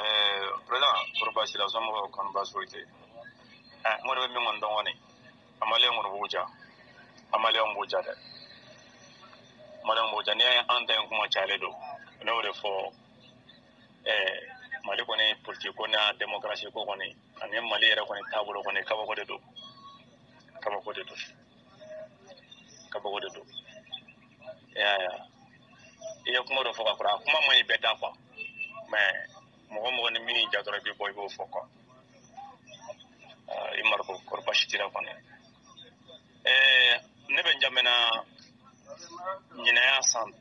Président, kɔrɔ baasi la, somɔgɔw kɔni baasi foyi tɛ yen. N kɔni bɛ min kɔni dɔn kɔni, a maliyɛn kɔni b'u ja. A maliyɛnw b'u ja dɛ. Maliyɛnw b'u ja. N'i y'a ye an ta in kuma cayalen don, ne y'o de fɔ. Mali kɔni politique ko n'a démocratie ko kɔni, ani Mali yɛrɛ kɔni taabolo kɔni, kabako de don. Kabako de don. Kabako de don. I y'a ye wa? I ye kuma dɔ fɔ ka kɔrɔ, a kuma man ɲi bɛɛ da quoi. Mais mɔgɔ mɔgɔ ni min y'i ja dɔrɔn, i bɛ bɔ i b'o fɔ quoi. I Mariko, kɔrɔ baasi t'i la kɔni. Ne bɛ Njamena ɲinɛ y'a san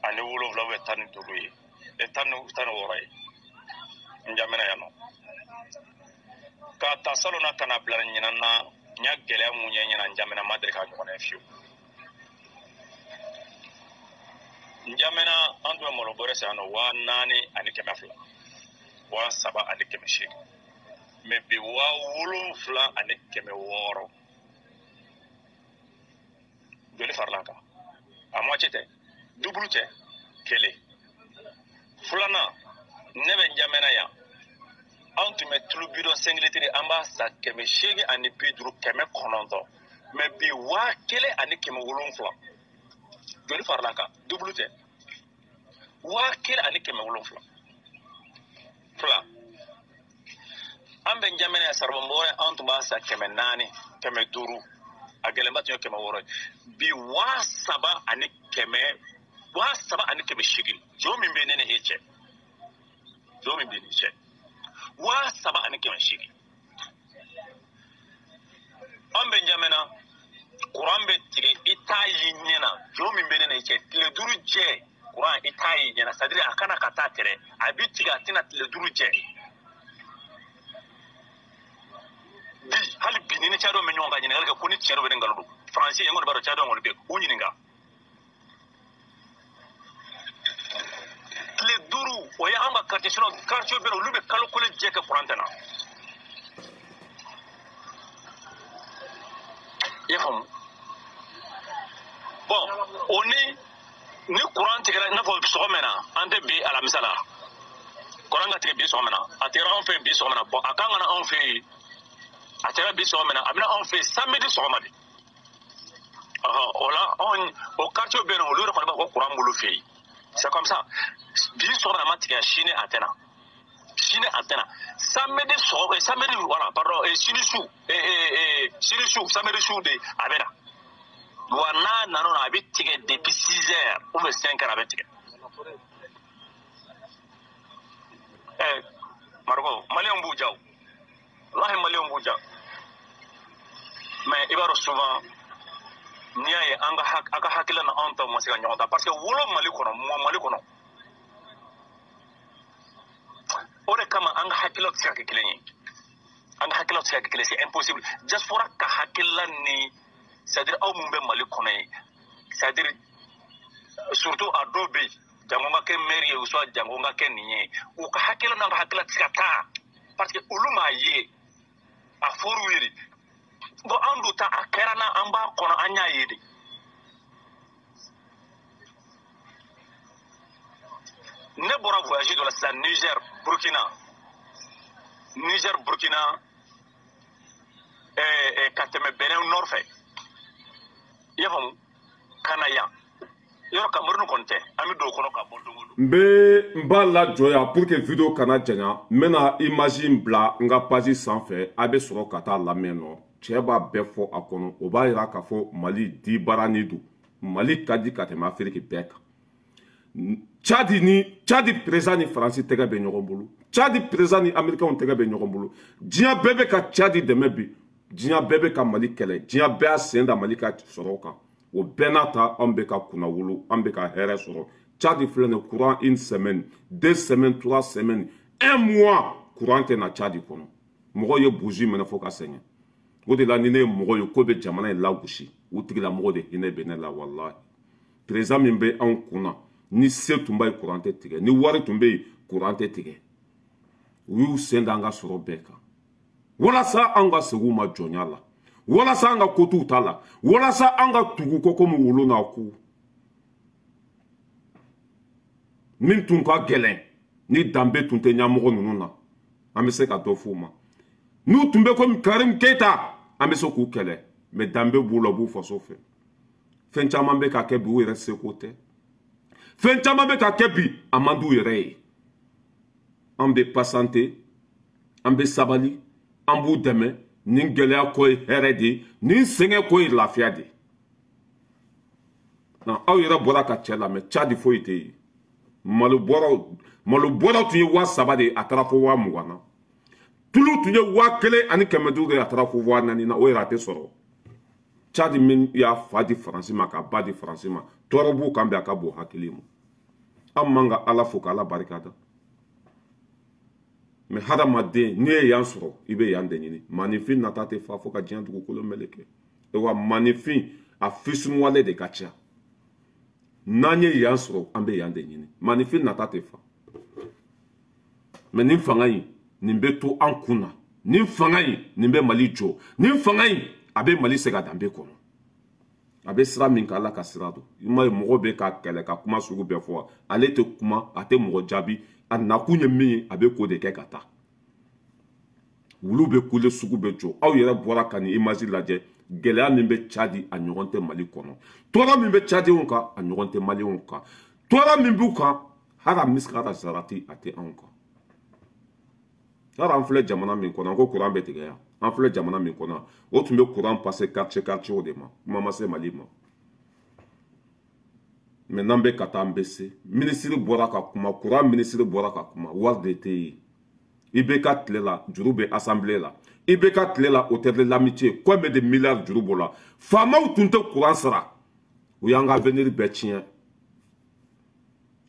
17 ou 15 ye. 16 ye. Njamena yan nɔ. K'a ta salon na ka na bila ɲinan na, n y'a gɛlɛya mun ye ɲinan Njamena, ma deli k'a ɲɔgɔn ye fiyewu. Njamena an tun bɛ malo bɔrɛ san yan nɔ 4200, 3800. Mais bi 7600. Joli farala kan? A moitié tɛ, double tɛ, kelen. Filanan, ne bɛ Njamena yan, anw tun bɛ tulu bidɔn 5 litres, an b'a san 850, 900. Mais bi 1700. Joli farala kan? Double tɛ, 1700. Fila, an bɛ Njamena yan, saribɔn bɔrɛ an tun b'a san 400, 500. A gɛlɛnba tun ye 600 ye. Bi 3100, 3800. Jo min bɛ ne ni e cɛ, jo min bɛ ni cɛ, 3800. An bɛ Njamena, kuran bɛ tigɛ, i t'a y'i ɲɛ na. Jo min bɛ ne ni e cɛ, tile 5 jɛ kuran, i t'a y'i ɲɛ na. C'est à dire a kana ka taa tɛrɛ, a bɛ tigɛ, a tɛna tile 5 jɛ. Bi hali bi ni cadɔ bɛ ɲɔgɔn kan, ɲininkali kɛ ko ni tiɲɛ dɔ bɛ ne nkalon don. Faransi ye, n kɔni b'a dɔn cadɔ kɔni bɛ yen, u ɲininka. Tile 5, o ye an ka quartier, sinon quartier bɛɛ la, olu bɛ kalo kelen jɛ kɛ kuran tɛ na. I y'a faamu? Bon, o ni kuran tigɛra, i n'a fɔ sɔgɔma na, an tɛ bi alamisa la. Kuran ka tigɛ bi sɔgɔma na, a tigɛra anw fɛ yen bi sɔgɔma na. Bon, a kan ka na anw fɛ yen, a tigɛra bi sɔgɔma na, a bɛna anw fɛ yen samedi sɔgɔma de. O la, anw o quartier bɛ yen nɔ, olu yɛrɛ kɔni b'a fɔ ko kuran b'olu fɛ yen. C'est comme ça. Bi sɔgɔma na ma tigɛ, sini a tɛ na. Sini a tɛ na. Samedi sɔgɔma, samedi, voilà, pardon, sini su, sini su, samedi su de a bɛ na. Wa n'a nana o la, a bɛ tigɛ depuis 6 heures ou bien 5 heures a bɛ tigɛ. Mariko, maliyɛnw b'u ja o. Walahi maliyɛnw b'u ja. Mais i b'a dɔn souvent, n'i y'a ye an ka a ka hakilina na anw taw ma se ka ɲɔgɔn ta, parce que wolo Mali kɔnɔ, mɔ Mali kɔnɔ. O de kama an ka hakilinaw tɛ se ka kɛ kelen ye. An ka hakilinaw tɛ se ka kɛ kelen ye, c'est impossible. Diaspora ka hakilina ni, c'est à dire aw mun bɛ Mali kɔnɔ yen, c'est à dire surtout a dɔw bɛ yen, jango n ka kɛ maire ye ou soit jango n ka kɛ nin ye, u ka hakilina n'an ka hakilina tɛ se ka taa, parce que olu m'a ye, a fɔr'u ye de. Bon, an dun ta a kɛra na, an b'a kɔnɔ, an y'a ye de. Ne bɔra voyage dɔ la sisan, Niger, Burkina. Niger, Burkina, ka tɛmɛ Benin nord fɛ. I y'a faamu? Ka na yan. Yɔrɔ Cameroun kɔni tɛ, an bɛ don o kɔnɔ ka bɔ don o don.
N bɛ n b'a lajɔ yan pour que vidéo kana janya. N bɛna image in bila n ka page sanfɛ, a bɛ sɔrɔ ka taa lamɛn nɔ. Cɛ b'a bɛɛ fɔ a kɔnɔ, o b'a yira k'a fɔ Mali dibaranin don. Mali ka di ka tɛmɛ Afiriki bɛɛ kan. Tchad ni Tchad président ni Faransi tɛgɛ bɛ ɲɔgɔn bolo. Tchad président ni Américains tɛgɛ bɛ ɲɔgɔn bolo. Diɲɛ bɛɛ bɛ ka Tchad dɛmɛ bi. Diɲɛ bɛɛ bɛ ka Mali kɛlɛ. Diɲɛ bɛɛ y'a sen da Mali ka sɔrɔ kan. O bɛɛ n'a ta, anw bɛ ka kunnawolo, an bɛ ka hɛrɛ sɔrɔ. Tchad filɛ nin ye, courant une semaine, 2 semaines, 3 semaines, 1 mois, courant tɛ na Tchad kɔnɔ. Mɔgɔw ye bougie minɛ fo ka sɛgɛn. O de la ni ne ye mɔgɔ ye ko bɛ jamana in lagosi, o tigilamɔgɔ de hinɛ bɛ ne la walahi. Président min bɛ anw kun na, ni se tun b'a ye courant tɛ tigɛ, ni wari tun bɛ yen courant tɛ tigɛ. U y'u sen da an ka sɔrɔ bɛɛ kan walasa an ka segin u ma jɔnya la, walasa an ka ko t'u ta la, walasa an ka tugu kɔ komi wolo n'a ku. Min tun ka gɛlɛn ni danbe tun tɛ ɲɛmɔgɔ ninnu na, an bɛ se ka dɔ f'u ma. N'u tun bɛ komi Karim Keita, an bɛ se k'u kɛlɛ, mais danbe b'u la, u b'u faso fɛ. Fɛn caman bɛ ka kɛ bi, u yɛrɛ seko tɛ. Fɛn caman bɛ ka kɛ bi, a man d'u yɛrɛ ye. An bɛ pasante, an bɛ sabali, an b'u dɛmɛ. Nin gɛlɛya ko ye hɛrɛ de ye, nin sɛgɛn ko ye lafiya de ye. Aw yɛrɛ bɔra ka cɛ lamɛn, Tchad foyi tɛ yen. Malo bɔra tun ye 3000 de ye, a taara fo 20,000 na. Tulu tun ye 1500 de ye, a taara fo 4000 na, o yɛrɛ a tɛ sɔrɔ. Tchad min y'a fa di Faransi ma, k'a ba di Faransi ma, tɔɔrɔ b'u kan bi, a ka bon hakili ma. An man ka Ala fo k'Ala barika da. Mais hadamaden, n'i ye yan sɔrɔ, i bɛ yan de ɲini. Maninfin nata tɛ fa fo ka diɲɛ dugukolo meleke. Wa maninfin a fisunuwale de ka ca. N'an ye yan sɔrɔ, an bɛ yan de ɲini. Maninfin nata tɛ fa. Mais nin fanga in, nin bɛ to an kun na. Nin fanga in, nin bɛ Mali jɔ. Nin fanga in, a bɛ Mali segin a danbe kɔnɔ. A bɛ sira min kan, Ala ka sira don. I m'a ye mɔgɔ bɛ ka kɛlɛ ka kuma sugu bɛɛ fɔ. Ale tɛ kuma, a tɛ mɔgɔ jaabi. A nakun ye min ye, a bɛ ko de kɛ ka taa. Wulu bɛ kule, sugu bɛ jɔ. Aw yɛrɛ bɔra ka nin image lajɛ. Gɛlɛya min bɛ Tchad, a ɲɔgɔn tɛ Mali kɔnɔ. Tɔɔrɔ min bɛ Tchadienw kan, a ɲɔgɔn tɛ Malienw kan. Tɔɔrɔ min b'u kan, hali a misikala zarati, a tɛ anw kan. Hali an filɛ jamana min kɔnɔ, ko courant bɛ tigɛ yan. An filɛ jamana min kɔnɔ, o tun bɛ courant passer quartier quartier de ma. Kuma ma se Mali ma. Mais n'an bɛ ka taa, an bɛ se. Minisiri bɔra ka kuma, courant minisiri bɔra ka kuma, wari de tɛ yen. IBK tile la, juru bɛ assemblée la. IBK tile la, hôtel de l'amitié, combien de milliards juru b'o la. Faamaw tun tɛ courant sara. U y'an ka avenir bɛɛ tiɲɛ.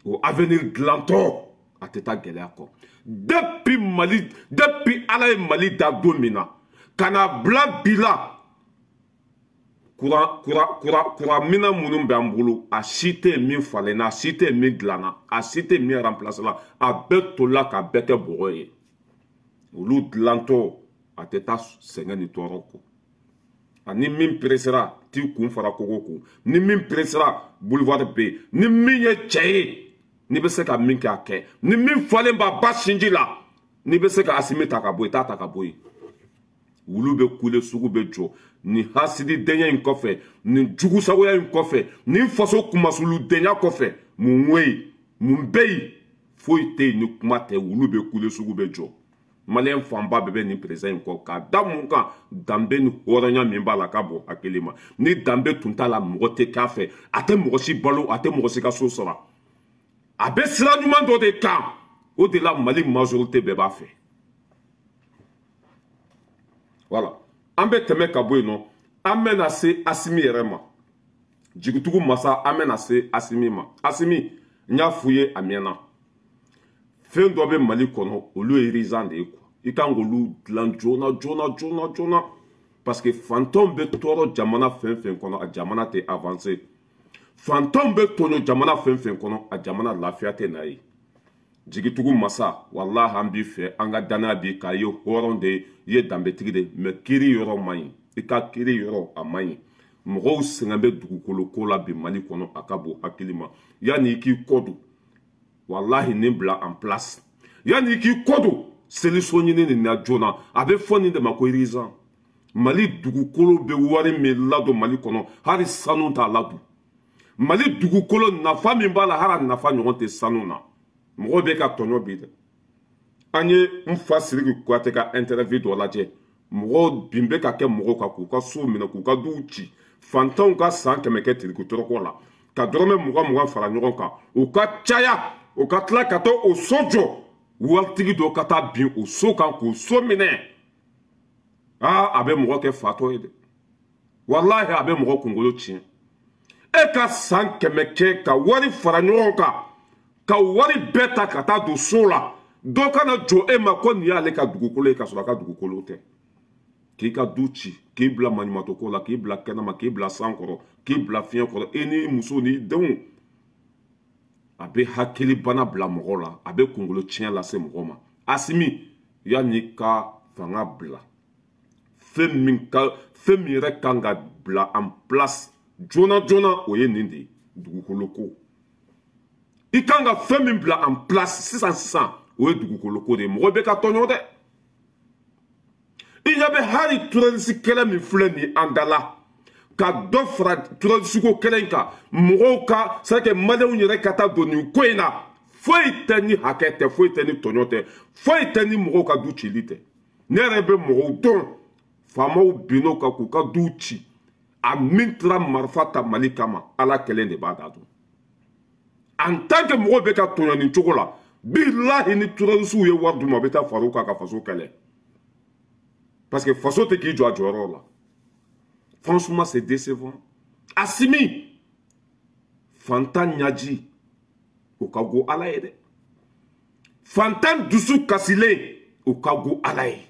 O avenir dilantɔ, a tɛ taa gɛlɛya kɔ. Depuis Mali, depuis Ala ye Mali da don min na, ka na bila bi la, courant minɛn minnu b'an bolo, a si tɛ yen min falenna, a si tɛ yen min dilanna, a si tɛ yen min remplacé la, a bɛɛ tolila ka bɛɛ kɛ bɔgɔ ye. Olu dilantɔ, a tɛ taa sɛgɛn ni tɔɔrɔ kɔ. Ani min presera, t'i kun fara kogo kun. Ni min presera, boulevard bɛ yen. Ni min ye cɛ ye, n'i bɛ se ka min kɛ, a kɛ. Ni min falen b'a ba sinji la, n'i bɛ se ka Asimi ta ka bɔ yen, t'a ta ka bɔ yen. Wulu bɛ kule, sugu bɛ jɔ. Nin hasididenya in kɔfɛ, nin jugusagoya in kɔfɛ, nin faso kumasuludenya kɔfɛ, mun bɛ yen? Mun bɛ yen? Foyi tɛ yen ni kuma tɛ. Wulu bɛ kule, sugu bɛ jɔ. Malien fanba bɛɛ bɛ nin président in kɔ. K'a da mun kan? Danbe ni hɔrɔnya min b'a la, ka bon hakili ma. Ni danbe tun t'a la, mɔgɔ tɛ k'a fɛ. A tɛ mɔgɔ si balo, a tɛ mɔgɔ si ka so sɔrɔ. A bɛ sira ɲuman dɔ de kan. O de la Mali majorité bɛɛ b'a fɛ. Voilà. An bɛ tɛmɛ ka bɔ yen nɔ. An bɛna se Asimi yɛrɛ ma. Jigitugu masa, an bɛna se Asimi ma. Asimi, n y'a f'u ye a mɛnna. Fɛn dɔ bɛ Mali kɔnɔ, olu ye urgent de ye quoi. I kan k'olu dilan joona joona joona joona. Parce que fantanw bɛ tɔɔrɔ jamana fɛn fɛn kɔnɔ, a jamana tɛ avancer. Fantanw bɛ tɔɲɔ jamana fɛn fɛn kɔnɔ, a jamana lafiya tɛ na ye. Jigitugu masa, walahi an b'i fɛ, an ka danaya b'i kan. I ye hɔrɔn de ye, i ye danbetigi de ye, mais kiiri yɔrɔ man ɲi. I ka kiiri yɔrɔ a man ɲi. Mɔgɔw sɛgɛn bɛ dugukolo ko la bi Mali kɔnɔ, a ka bon hakili ma. Yanni i k'i kɔ don, walahi nin bila en place. Yanni i k'i kɔ don, solution ɲini nin na joona. A bɛ fɔ nin de ma ko urgent. Mali dugukolo bɛ wari min ladon Mali kɔnɔ, hali sanu t'a ladon. Mali dugukolo nafa min b'a la, hali a nafa ɲɔgɔn tɛ sanu na. Mɔgɔw bɛ ka tɔɲɔ bi dɛ. An ye n fa Sidiki Kuyate ka interview dɔ lajɛ. Mɔgɔw bin bɛ ka kɛ mɔgɔw kan, k'u ka sow minɛ, k'u ka duw ci. Fantanw ka san 100 kɛ tirikitɔrɔkɔ la, ka dɔrɔmɛ 20 fara ɲɔgɔn kan, u ka caya, u ka tila ka taa o so jɔ. Waritigi dɔ ka taa bin o so kan k'o so minɛ. Aa, a bɛ mɔgɔ kɛ fatɔ ye dɛ. Walahi a bɛ mɔgɔ kunkolo tiɲɛ. E ka san 100 kɛ ka wari fara ɲɔgɔn kan, ka wari bɛɛ ta ka taa don so la, dɔ kana jɔ e ma ko nin y'ale ka dugukolo ye, ka sɔrɔ a ka dugukolo tɛ. K'i ka du ci, k'i bila maɲumantɔ la, k'i bila kɛnɛma, k'i bila san kɔrɔ, k'i bila fiɲɛ kɔrɔ, e n'i muso n'i denw. A bɛ hakilibana bila mɔgɔ la, a bɛ kunkolo tiɲɛ lase mɔgɔ ma, Assimi yanni ka fanga bila fɛn min ka fɛn min yɛrɛ kan ka bila en place joona joona o ye nin de ye dugukolo ko i kan ka fɛn min bila en place sisan sisan o ye dugukolo ko de ye mɔgɔ bɛ ka tɔɲɔ dɛ i ɲɛ bɛ hali terroriste kɛlɛ min filɛ nin ye an da la ka dɔ fara terroriste ko kɛlɛ in kan mɔgɔw ka c'est à dire que maliyɛnw yɛrɛ ka taa don nin ko in na foyi tɛ ni hakɛ tɛ foyi tɛ ni tɔɲɔ tɛ foyi tɛ ni mɔgɔw ka du cili tɛ ne yɛrɛ bɛ mɔgɔw dɔn faamaw binn'o kan k'u ka duw ci a min taara marifa ta Mali kama Ala kelen de b'a da dɔn en tant que mɔgɔw bɛ ka tɔɲɔ nin cogo la bilahi ni terroriste ye wari d'u ma u bɛ taa far'u kan ka faso kɛlɛ parce que faso tɛ k'i jɔ a jɔyɔrɔ la. Franchement, c'est décevant. Assimi, fantan ɲaji o ka go Ala ye dɛ. Fantan dusu kasilen o ka go Ala ye.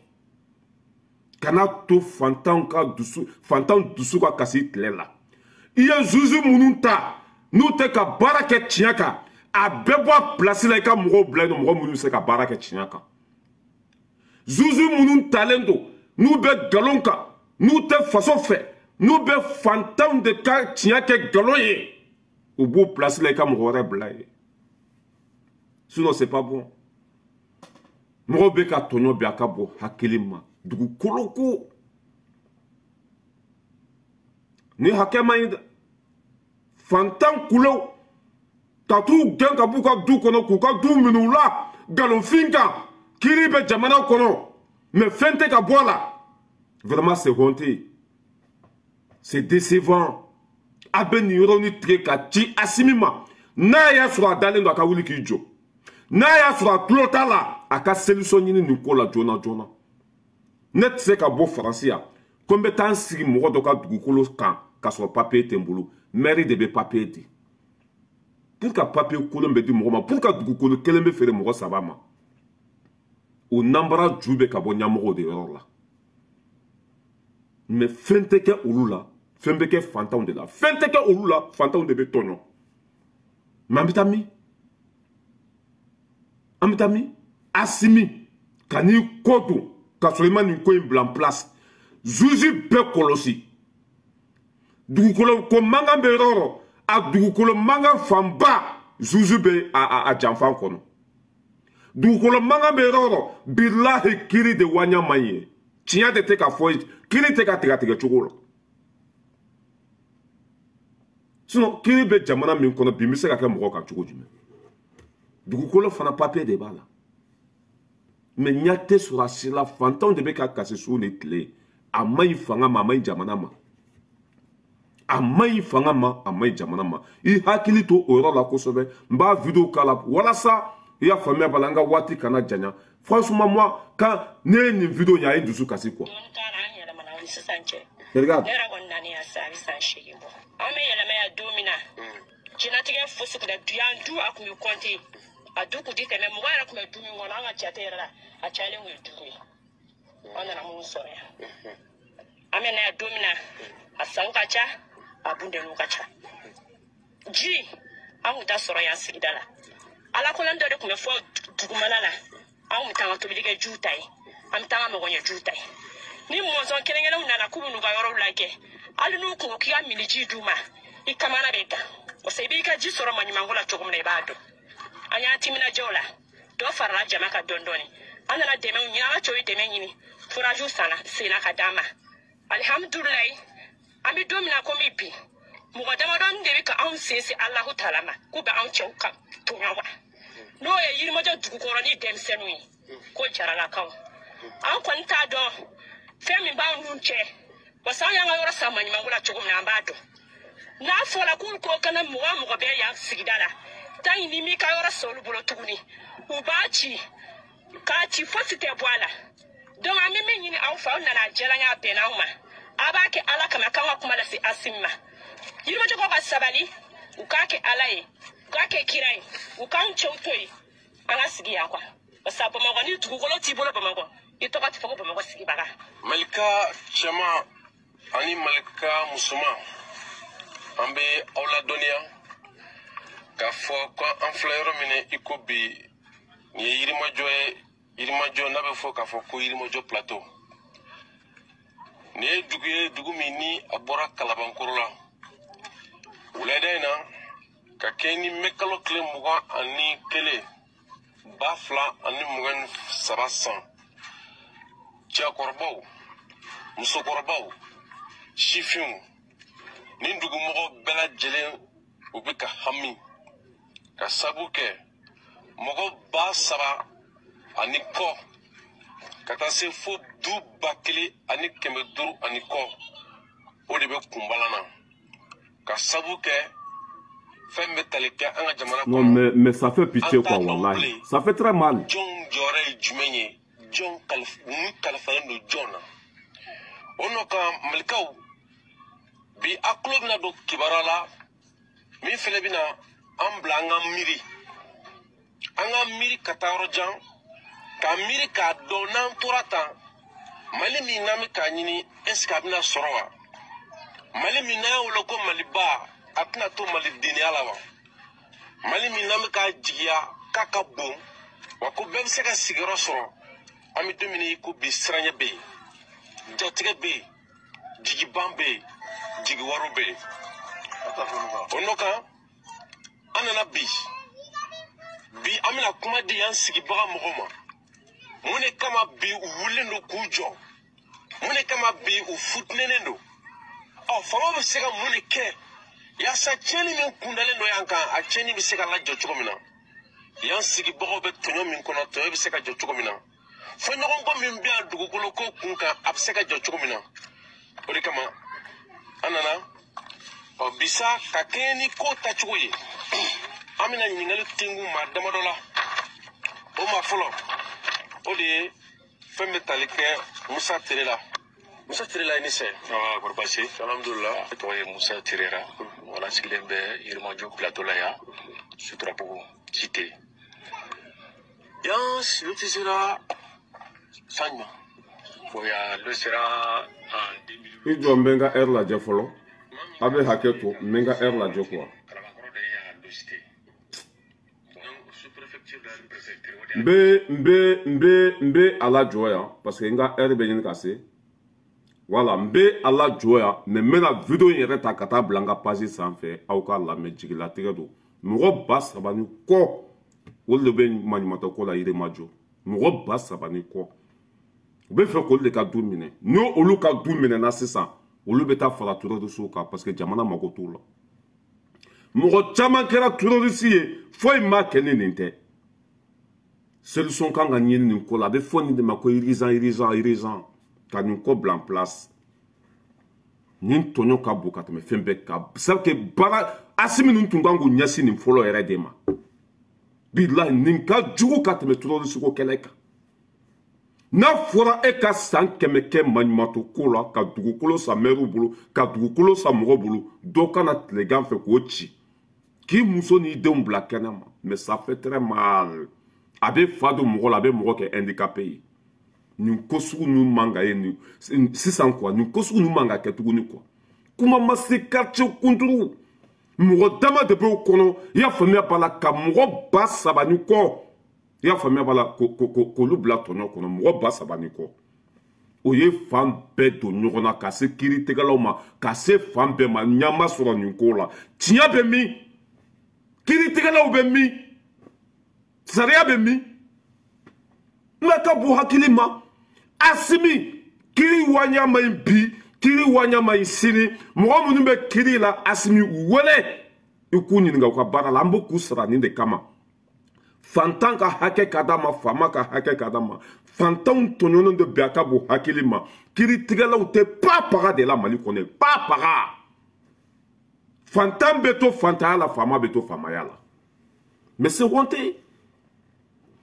Kana to fantan ka dusu fantan dusu ka kasi tile la. I ye zuzu minnu ta n'u tɛ ka baara kɛ tiɲɛ kan a bɛɛ bɔ a place la i ka mɔgɔw bila yen nɔ mɔgɔ minnu bɛ se ka baara kɛ tiɲɛ kan. Zuzu minnu talen don n'u bɛ nkalon kan n'u tɛ faso fɛ n'u bɛ fantanw de ka tiɲɛ kɛ nkalon ye u b'o place la i ka mɔgɔ wɛrɛ bila yen sinon c'est pas bon. Mɔgɔw bɛ ka tɔɲɔ bi a ka bɔ hakili ma dugukolo ko ni hakɛ man ɲi dɛ fantan kulew ka t'u gɛn ka b'u ka du kɔnɔ k'u ka du minɛ u la nkalonfin kan kiiri bɛ jamana kɔnɔ mais fɛn tɛ ka bɔ a la. Vraiment, c'est honteux. C'est décevant. A bɛ nin yɔrɔnin tigɛ ka ci Assimi ma n'a y'a sɔrɔ a dalen don a ka wuli k'i jɔ n'a y'a sɔrɔ a tulo t'a la a ka solution ɲini nin ko la joona joona. Ne tɛ se ka bɔ Faransi yan ko n bɛ taa n sigi mɔgɔ dɔ ka dugukolo kan k'a sɔrɔ papier tɛ n bolo. Maire de bɛ papier di pour ka papier kolon bɛ di mɔgɔ ma pour ka dugukolo kelen bɛ feere mɔgɔ saba ma o nanbara ju bɛ ka bɔ ɲɛmɔgɔw de yɔrɔ la. Mais fɛn tɛ kɛ olu la fɛn bɛ kɛ fantanw de la fɛn tɛ kɛ olu la fantanw de bɛ tɔɲɔ. Mais an bɛ taa min an bɛ taa min Assimi ka n'i kɔ don ka sɔrɔ i ma nin ko in bila en place zuzi bɛɛ kɔlɔsi dugukolo ko mankan bɛ yɔrɔ o yɔrɔ a dugukolo mankan fanba zuzi bɛ a janfan kɔnɔ dugukolo mankan bɛ yɔrɔ o yɔrɔ bilahi kiiri de waɲa man ɲi ye tiɲɛ de tɛ ka fɔ kiiri tɛ ka tigɛ tigɛ cogo la sinon kiiri bɛ jamana min kɔnɔ bi n bɛ se ka kɛ mɔgɔ kan cogo jumɛn dugukolo fana papier de b'a la mais ɲɛ tɛ sɔrɔ a si la fantanw de bɛ ka kasi su ni tile a man ɲi fanga ma a man ɲi jamana ma a man ɲi fanga ma a man ɲi jamana ma i hakili to o yɔrɔ la kosɛbɛ n b'a vidéo k'a la walasa i y'a faamuya b'a la n ka waati kana janya. Franchement, moi, quand ne ye nin vidéo in ye a ye n dusu kasi quoi. Regarde.
Diɲɛlatigɛ fosi kun tɛ yan du a kun bɛ kɔnte a du kun tɛ tɛmɛ mɔgɔ yɛrɛ kun bɛ du min kɔnɔ an ka jate yɛrɛ la a cayalen kun ye duuru ye an nana mun sɔrɔ yan an bɛ na yan don min na a sanw ka ca a bundeniw ka ca ji an kun t'a sɔrɔ yan sigida la ala kolan dɔ de kun bɛ fɔ dugumana la an kun bɛ taa an ka tobilikɛ jiw ta yen an bɛ taa an ka mɔgɔɲɛ jiw ta yen ni mɔnsɔn kelen kelenw nana k'u bɛ n'u ka yɔrɔw lajɛ hali n'u kun ko k'i ka miniji d'u ma i kamana bɛ gan parce que i b'i ka ji sɔrɔ maɲumanko la cogo min na i b'a dɔn an y'an timinadiya o la dɔ farala jama kan dɔɔni dɔɔni an nana dɛmɛw ɲini an ka cɛw ye dɛmɛ ɲini furajiw sanna senna ka d'an ma alihamudulilayi an bɛ don min na komi bi mɔgɔ damadɔni de bɛ ka anw sen se Alahu taala ma k'u bɛ anw cɛw ka tɔɲɔ wa n'o ye Yirimajɔ dugukɔrɔ ni denmisɛnninw ye ko jaralakaw an kɔni t'a dɔn fɛn min b'an n'u cɛ parce que an y'an ka yɔrɔ san maɲumanko la cogo min na an b'a dɔn n'a fɔra k'olu ko kana mɔgɔ o mɔgɔ bɛ yan sigida la taa ɲini m'i ka yɔrɔ san olu bolo tuguni u b'a ci k'a ci fosi tɛ bɔ a la donc an bɛ min ɲini aw fɛ aw nana a diyara n ye a bɛnna anw ma a b'a kɛ Ala kama k'an ka kuma lase Asimi ma Yirimajɔkaw ka sabali u k'a kɛ Ala ye u k'a kɛ kira ye u k'anw cɛw to yen an ka sigi yan quoi parce que Bamakɔ ni dugukolo t'i bolo Bamakɔ i tɔgɔ tɛ fɔ ko Bamakɔ sigibaga.
Malika cɛman ani Malika musoman an bɛ aw ladɔnniya k'a fɔ ko an filɛ yɔrɔ min na i ko bi nin ye Yirimajɔ ye Yirimajɔ n'a bɛ fɔ k'a fɔ ko Yirimajɔ plateau. Nin ye dugu ye, dugu min ni a bɔra Kalabankɔrɔ la. Wulada in na, ka kɛ ni mɛkalo tile 21 2023 san, cɛkɔrɔbaw, musokɔrɔbaw, sifinw ni dugumɔgɔ bɛɛ lajɛlen u bɛ ka hami ka sabu kɛ mɔgɔ 3000 ani kɔ ka taa se fo du 1500 ani kɔ, o de bɛ kunbalan na ka sabu kɛ fɛn bɛ tali kɛ an ka jamana kɔnɔ.
Non mais ça fait pitié quoi, wallahi. Ça fait très mal.
Jɔn jɔyɔrɔ ye jumɛn ye? Jɔn ni kalifalen don jɔn na? O nɔ kan Malikaw, bi a tulo bɛna don kibaruya la min fɛnɛ bɛna an bila an ka miiri, an ka miiri ka taa yɔrɔ jan, ka miiri k'a dɔn n'an tora tan, Mali min n'an bɛ k'a ɲini, est ce que a bɛna sɔrɔ wa? Mali min n'an y'a wele ko Maliba, a tɛna to malidenya la wa? Mali min n'an bɛ k'a jigiya k'a ka bon wa, ko bɛɛ bɛ se ka sigiyɔrɔ sɔrɔ, an bɛ don min na i ko bi, siranɲɛ bɛ yen, jatigɛ bɛ yen, jigiban bɛ yen, jigiwaro bɛ yen. O nɔ kan an nana bi an bɛna kuma di an sigibaga mɔgɔw ma. Mun de kama bi u wulilen don k'u jɔ? Mun de kama bi u futinɛnen don? Ɔ, faamaw bɛ se ka mun de kɛ yaasa tiɲɛni min kundalen don yan kan, a tiɲɛni bɛ se ka lajɔ cogo min na? Yan sigibagaw bɛ tɔɲɔ min kɔnɔ, tɔɲɔ bɛ se ka jɔ cogo min na? Fɔɲɔgɔnkɔ min bɛ yan dugukolo ko kun kan, a bɛ se ka jɔ cogo min na? O de kama an nana ɔ bisa ka kɛɲɛ ni ko tacogo ye. An bɛna ɲininkali tingu maa damadɔ la. O maa fɔlɔ, o de ye fɛn bɛ tali kɛ Musa Tere la. Musa Tere la, i ni sɛ.
Kɔrɔ baasi.
Alhamdulilah.
Ne tɔgɔ ye Musa Terera. Wala sigilen bɛ Yirimajɔ plateau la yan, Suturabugu cité.
Yan loti sera san jumɛn?
Bon, yan lo sera en 2008.
I jɔ, n bɛ n ka heure lajɛ fɔlɔ. A bɛ hakɛ to, n bɛ n ka heure lajɛ quoi.
Kalabankɔrɔ de ye yan lo cité.
Sous-préfecture de la
Sous-préfecture.
N bɛ n bɛ n bɛ n bɛ a lajɔ yan parce que n ka heure bɛ ɲini ka se. Voilà, n bɛ a lajɔ yan, mais n bɛna vidéo in yɛrɛ ta ka taa bila n ka page sanfɛ, aw k'a lamɛn. Jigilatigɛ don. Mɔgɔ 3000 ni kɔ, olu de bɛ maɲumantɔ ko la Yirimajɔ. Mɔgɔ 3000 ni kɔ, u bɛ fɛ k'olu de ka du minɛ. N'o olu ka du minɛna sisan, olu bɛ taa fara terroriste kan parce que jamana mago t'u la. Mɔgɔ caman kɛra terroriste ye, foyi ma kɛ ni nin tɛ. Solution kan ka ɲini nin ko la. A bɛ fɔ nin de ma ko urgent, urgent, urgent, ka nin ko bila en place. Nin tɔɲɔ ka bon ka tɛmɛ fɛn bɛɛ kan. C'est que baara Asimi ninnu tun kan k'u ɲɛsin nin fɔlɔ yɛrɛ de ma. Bilahi, nin ka jugu ka tɛmɛ terroriste ko kɛlɛ kan. N'a fɔra e ka san 100 kɛ maɲumantɔ ko la, ka dugukolo san mɛriw bolo, ka dugukolo san mɔgɔ bolo, dɔ kana tilegan fɛ k'o ci, k'i muso n'i denw bila kɛnɛ ma, mais ça fait très mal. A bɛ fa don mɔgɔ la, a bɛ mɔgɔ kɛ handicapé ye. Nin ko sugu ninnu man ka ye nin sisan quoi, nin ko sugu ninnu man ka kɛ tuguni quoi. Kuma ma se quartier kunturu, mɔgɔ dama de b'o kɔnɔ, i y'a faamuya b'a la, ka mɔgɔ 3000 ni kɔ, i y'a faamuya b'a la, k'olu bila tɔɲɔ kɔnɔ. Mɔgɔ 3000 ni kɔ, o ye fan bɛɛ don ɲɔgɔn na, ka se kiiritigɛlaw ma, ka se fan bɛɛ ma. Ɲɛ ma sɔrɔ nin ko la. Tiɲɛ bɛ min? Kiiritigɛlaw bɛ min? Sariya bɛ min? N'a ka bon hakili ma. Asimi, kiiri waɲa ma ɲi bi, kiiri waɲa ma ɲi sini. Mɔgɔ minnu bɛ kiiri la, Asimi, u wele i k'u ɲininka u ka baara la. An b'u k'u sara nin de kama. Fantan ka hakɛ ka d'a ma, faama ka hakɛ ka d'a ma. Fantanw tɔɲɔnen de bɛn a ka bon hakili ma. Kiiritigɛlaw tɛ pa paga de la Mali kɔnɔ, pa paga. Fantan bɛ to fantanya la, faama bɛ to faamaya la. Mais c'est honteux.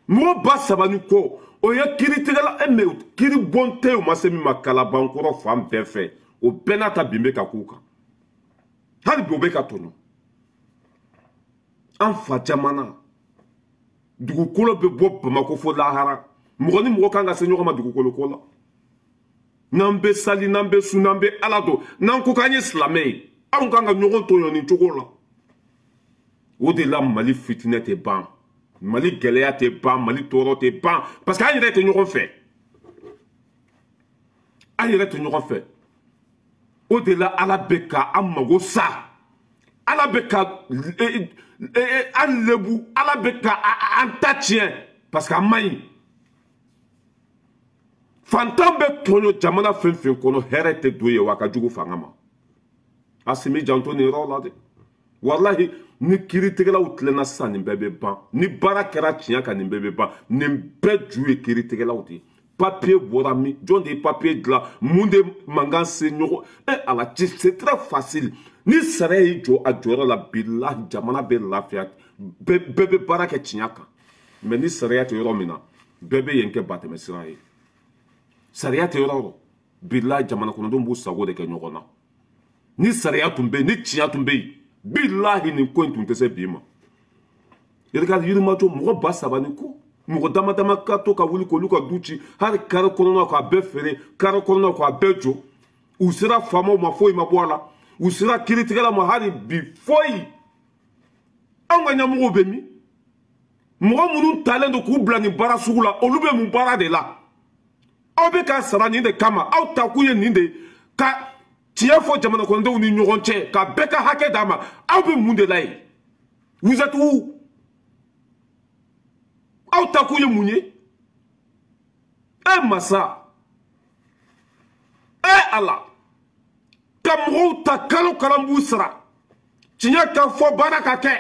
Mɔgɔ 3000 ni kɔ, o ye kiiritigɛla e, mais kiiri bon tɛ yen, o ma se min ma Kalabankɔrɔ fan bɛɛ fɛ. O bɛɛ n'a ta bin bɛ ka k'u kan. Hali bi o bɛ ka tɔɲɔ. An fa jamana, dugukolo bɛ bɔ Bamakɔ fo lahara. Mɔgɔ ni mɔgɔ kan ka se ɲɔgɔn ma dugukolo ko la. N'an bɛ sali, n'an bɛ sun, n'an bɛ Ala dɔn, n'an ko k'an ye silamɛ ye, anw kan ka ɲɔgɔn tɔɲɔ nin cogo la. O de la Mali fitinɛ tɛ ban. Mali gɛlɛya tɛ ban, Mali tɔɔrɔ tɛ ban, parce que an yɛrɛ tɛ ɲɔgɔn fɛ, an yɛrɛ tɛ ɲɔgɔn fɛ. O de la Ala bɛ ka an mago sa, Ala bɛ ka an lebu, Ala bɛ ka an ta tiɲɛ, parce que an man ɲi. Fantan bɛ tɔɲɔ jamana fɛn fɛn kɔnɔ, hɛrɛ tɛ don yen, wa a ka jugu fanga ma. Asimi janto nin yɔrɔ la dɛ, walahi ni kiiritigɛlaw tilenna sisan nin bɛɛ bɛ ban, ni baara kɛra tiɲɛ kan nin bɛɛ bɛ ban. Nin bɛɛ ju ye kiiritigɛlaw de ye. Papier bɔra min, jɔn de ye papier dilan, mun de mankan se ɲɔgɔn e Ala, c'est très facile. Ni sariya y'i jɔ a jɔyɔrɔ la, bilahi jamana bɛ lafiya, bɛɛ bɛ baara kɛ tiɲɛ kan. Mais ni sariya tɛ yɔrɔ min na, bɛɛ bɛ yen kɛ batɛmɛ sira ye. Sariya tɛ yɔrɔ o yɔrɔ, bilahi jamana kɔnɔdenw b'u sago de kɛ ɲɔgɔn na. Ni sariya tun bɛ yen, ni tiɲɛ tun bɛ yen, bilahi nin ko in tun tɛ se bi ma. Regarde Yirimajɔ, mɔgɔ 3000 ni ko, mɔgɔ dama dama ka to ka wuli k'olu ka du ci, hali kare kɔnɔna k'a bɛɛ feere, kare kɔnɔna k'a bɛɛ jɔ. U sera faamaw ma, foyi ma bɔ a la. U sera kiiritigɛla ma, hali bi foyi. Anw ka ɲɛmɔgɔw bɛ min? Mɔgɔ minnu talen don k'u bila nin baara sugu la, olu bɛ mun baara de la? Aw bɛ ka sara nin de kama, aw takun ye nin de ye, ka tiɲɛ fɔ jamana kɔnɔdenw ni ɲɔgɔn cɛ, ka bɛɛ ka hakɛ d'a ma. Aw bɛ mun de la yen? Vous êtes où? Aw takun ye mun ye? E masa, e Ala, ka mɔgɔw ta kalo kalo b'u sara, tiɲɛ ka fɔ, baara ka kɛ,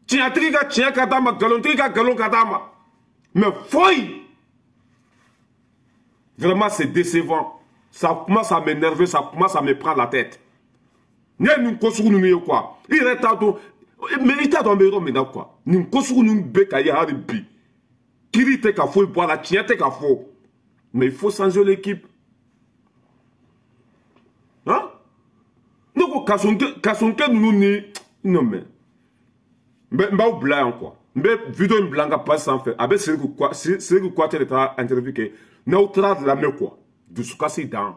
tiɲɛtigi ka tiɲɛ ka d'a ma, nkalonntigi ka nkalon ka d'a ma, mais foyi. Vraiment, c'est décevant. Ça commence à m'énerver, ça commence à me prendre la tête. Ne ye nin ko sugu ninnu ye quoi, i yɛrɛ t'a dɔn, mais i t'a dɔn an bɛ yɔrɔ min na quoi. Nin ko sugu ninnu bɛ ka ye hali bi, kiiri tɛ ka foyi bɔ a la, tiɲɛ tɛ ka fɔ. Mais il faut changer l'équipe. Hein? Ne ko kasonkɛ ninnu ni non, mais n b'aw bila yan quoi. N bɛ vidéo in bila n ka page sanfɛ, a bɛ Siriku Kuyate de taara interview kɛ. N'aw taara lamɛn quoi, dusukasi dan.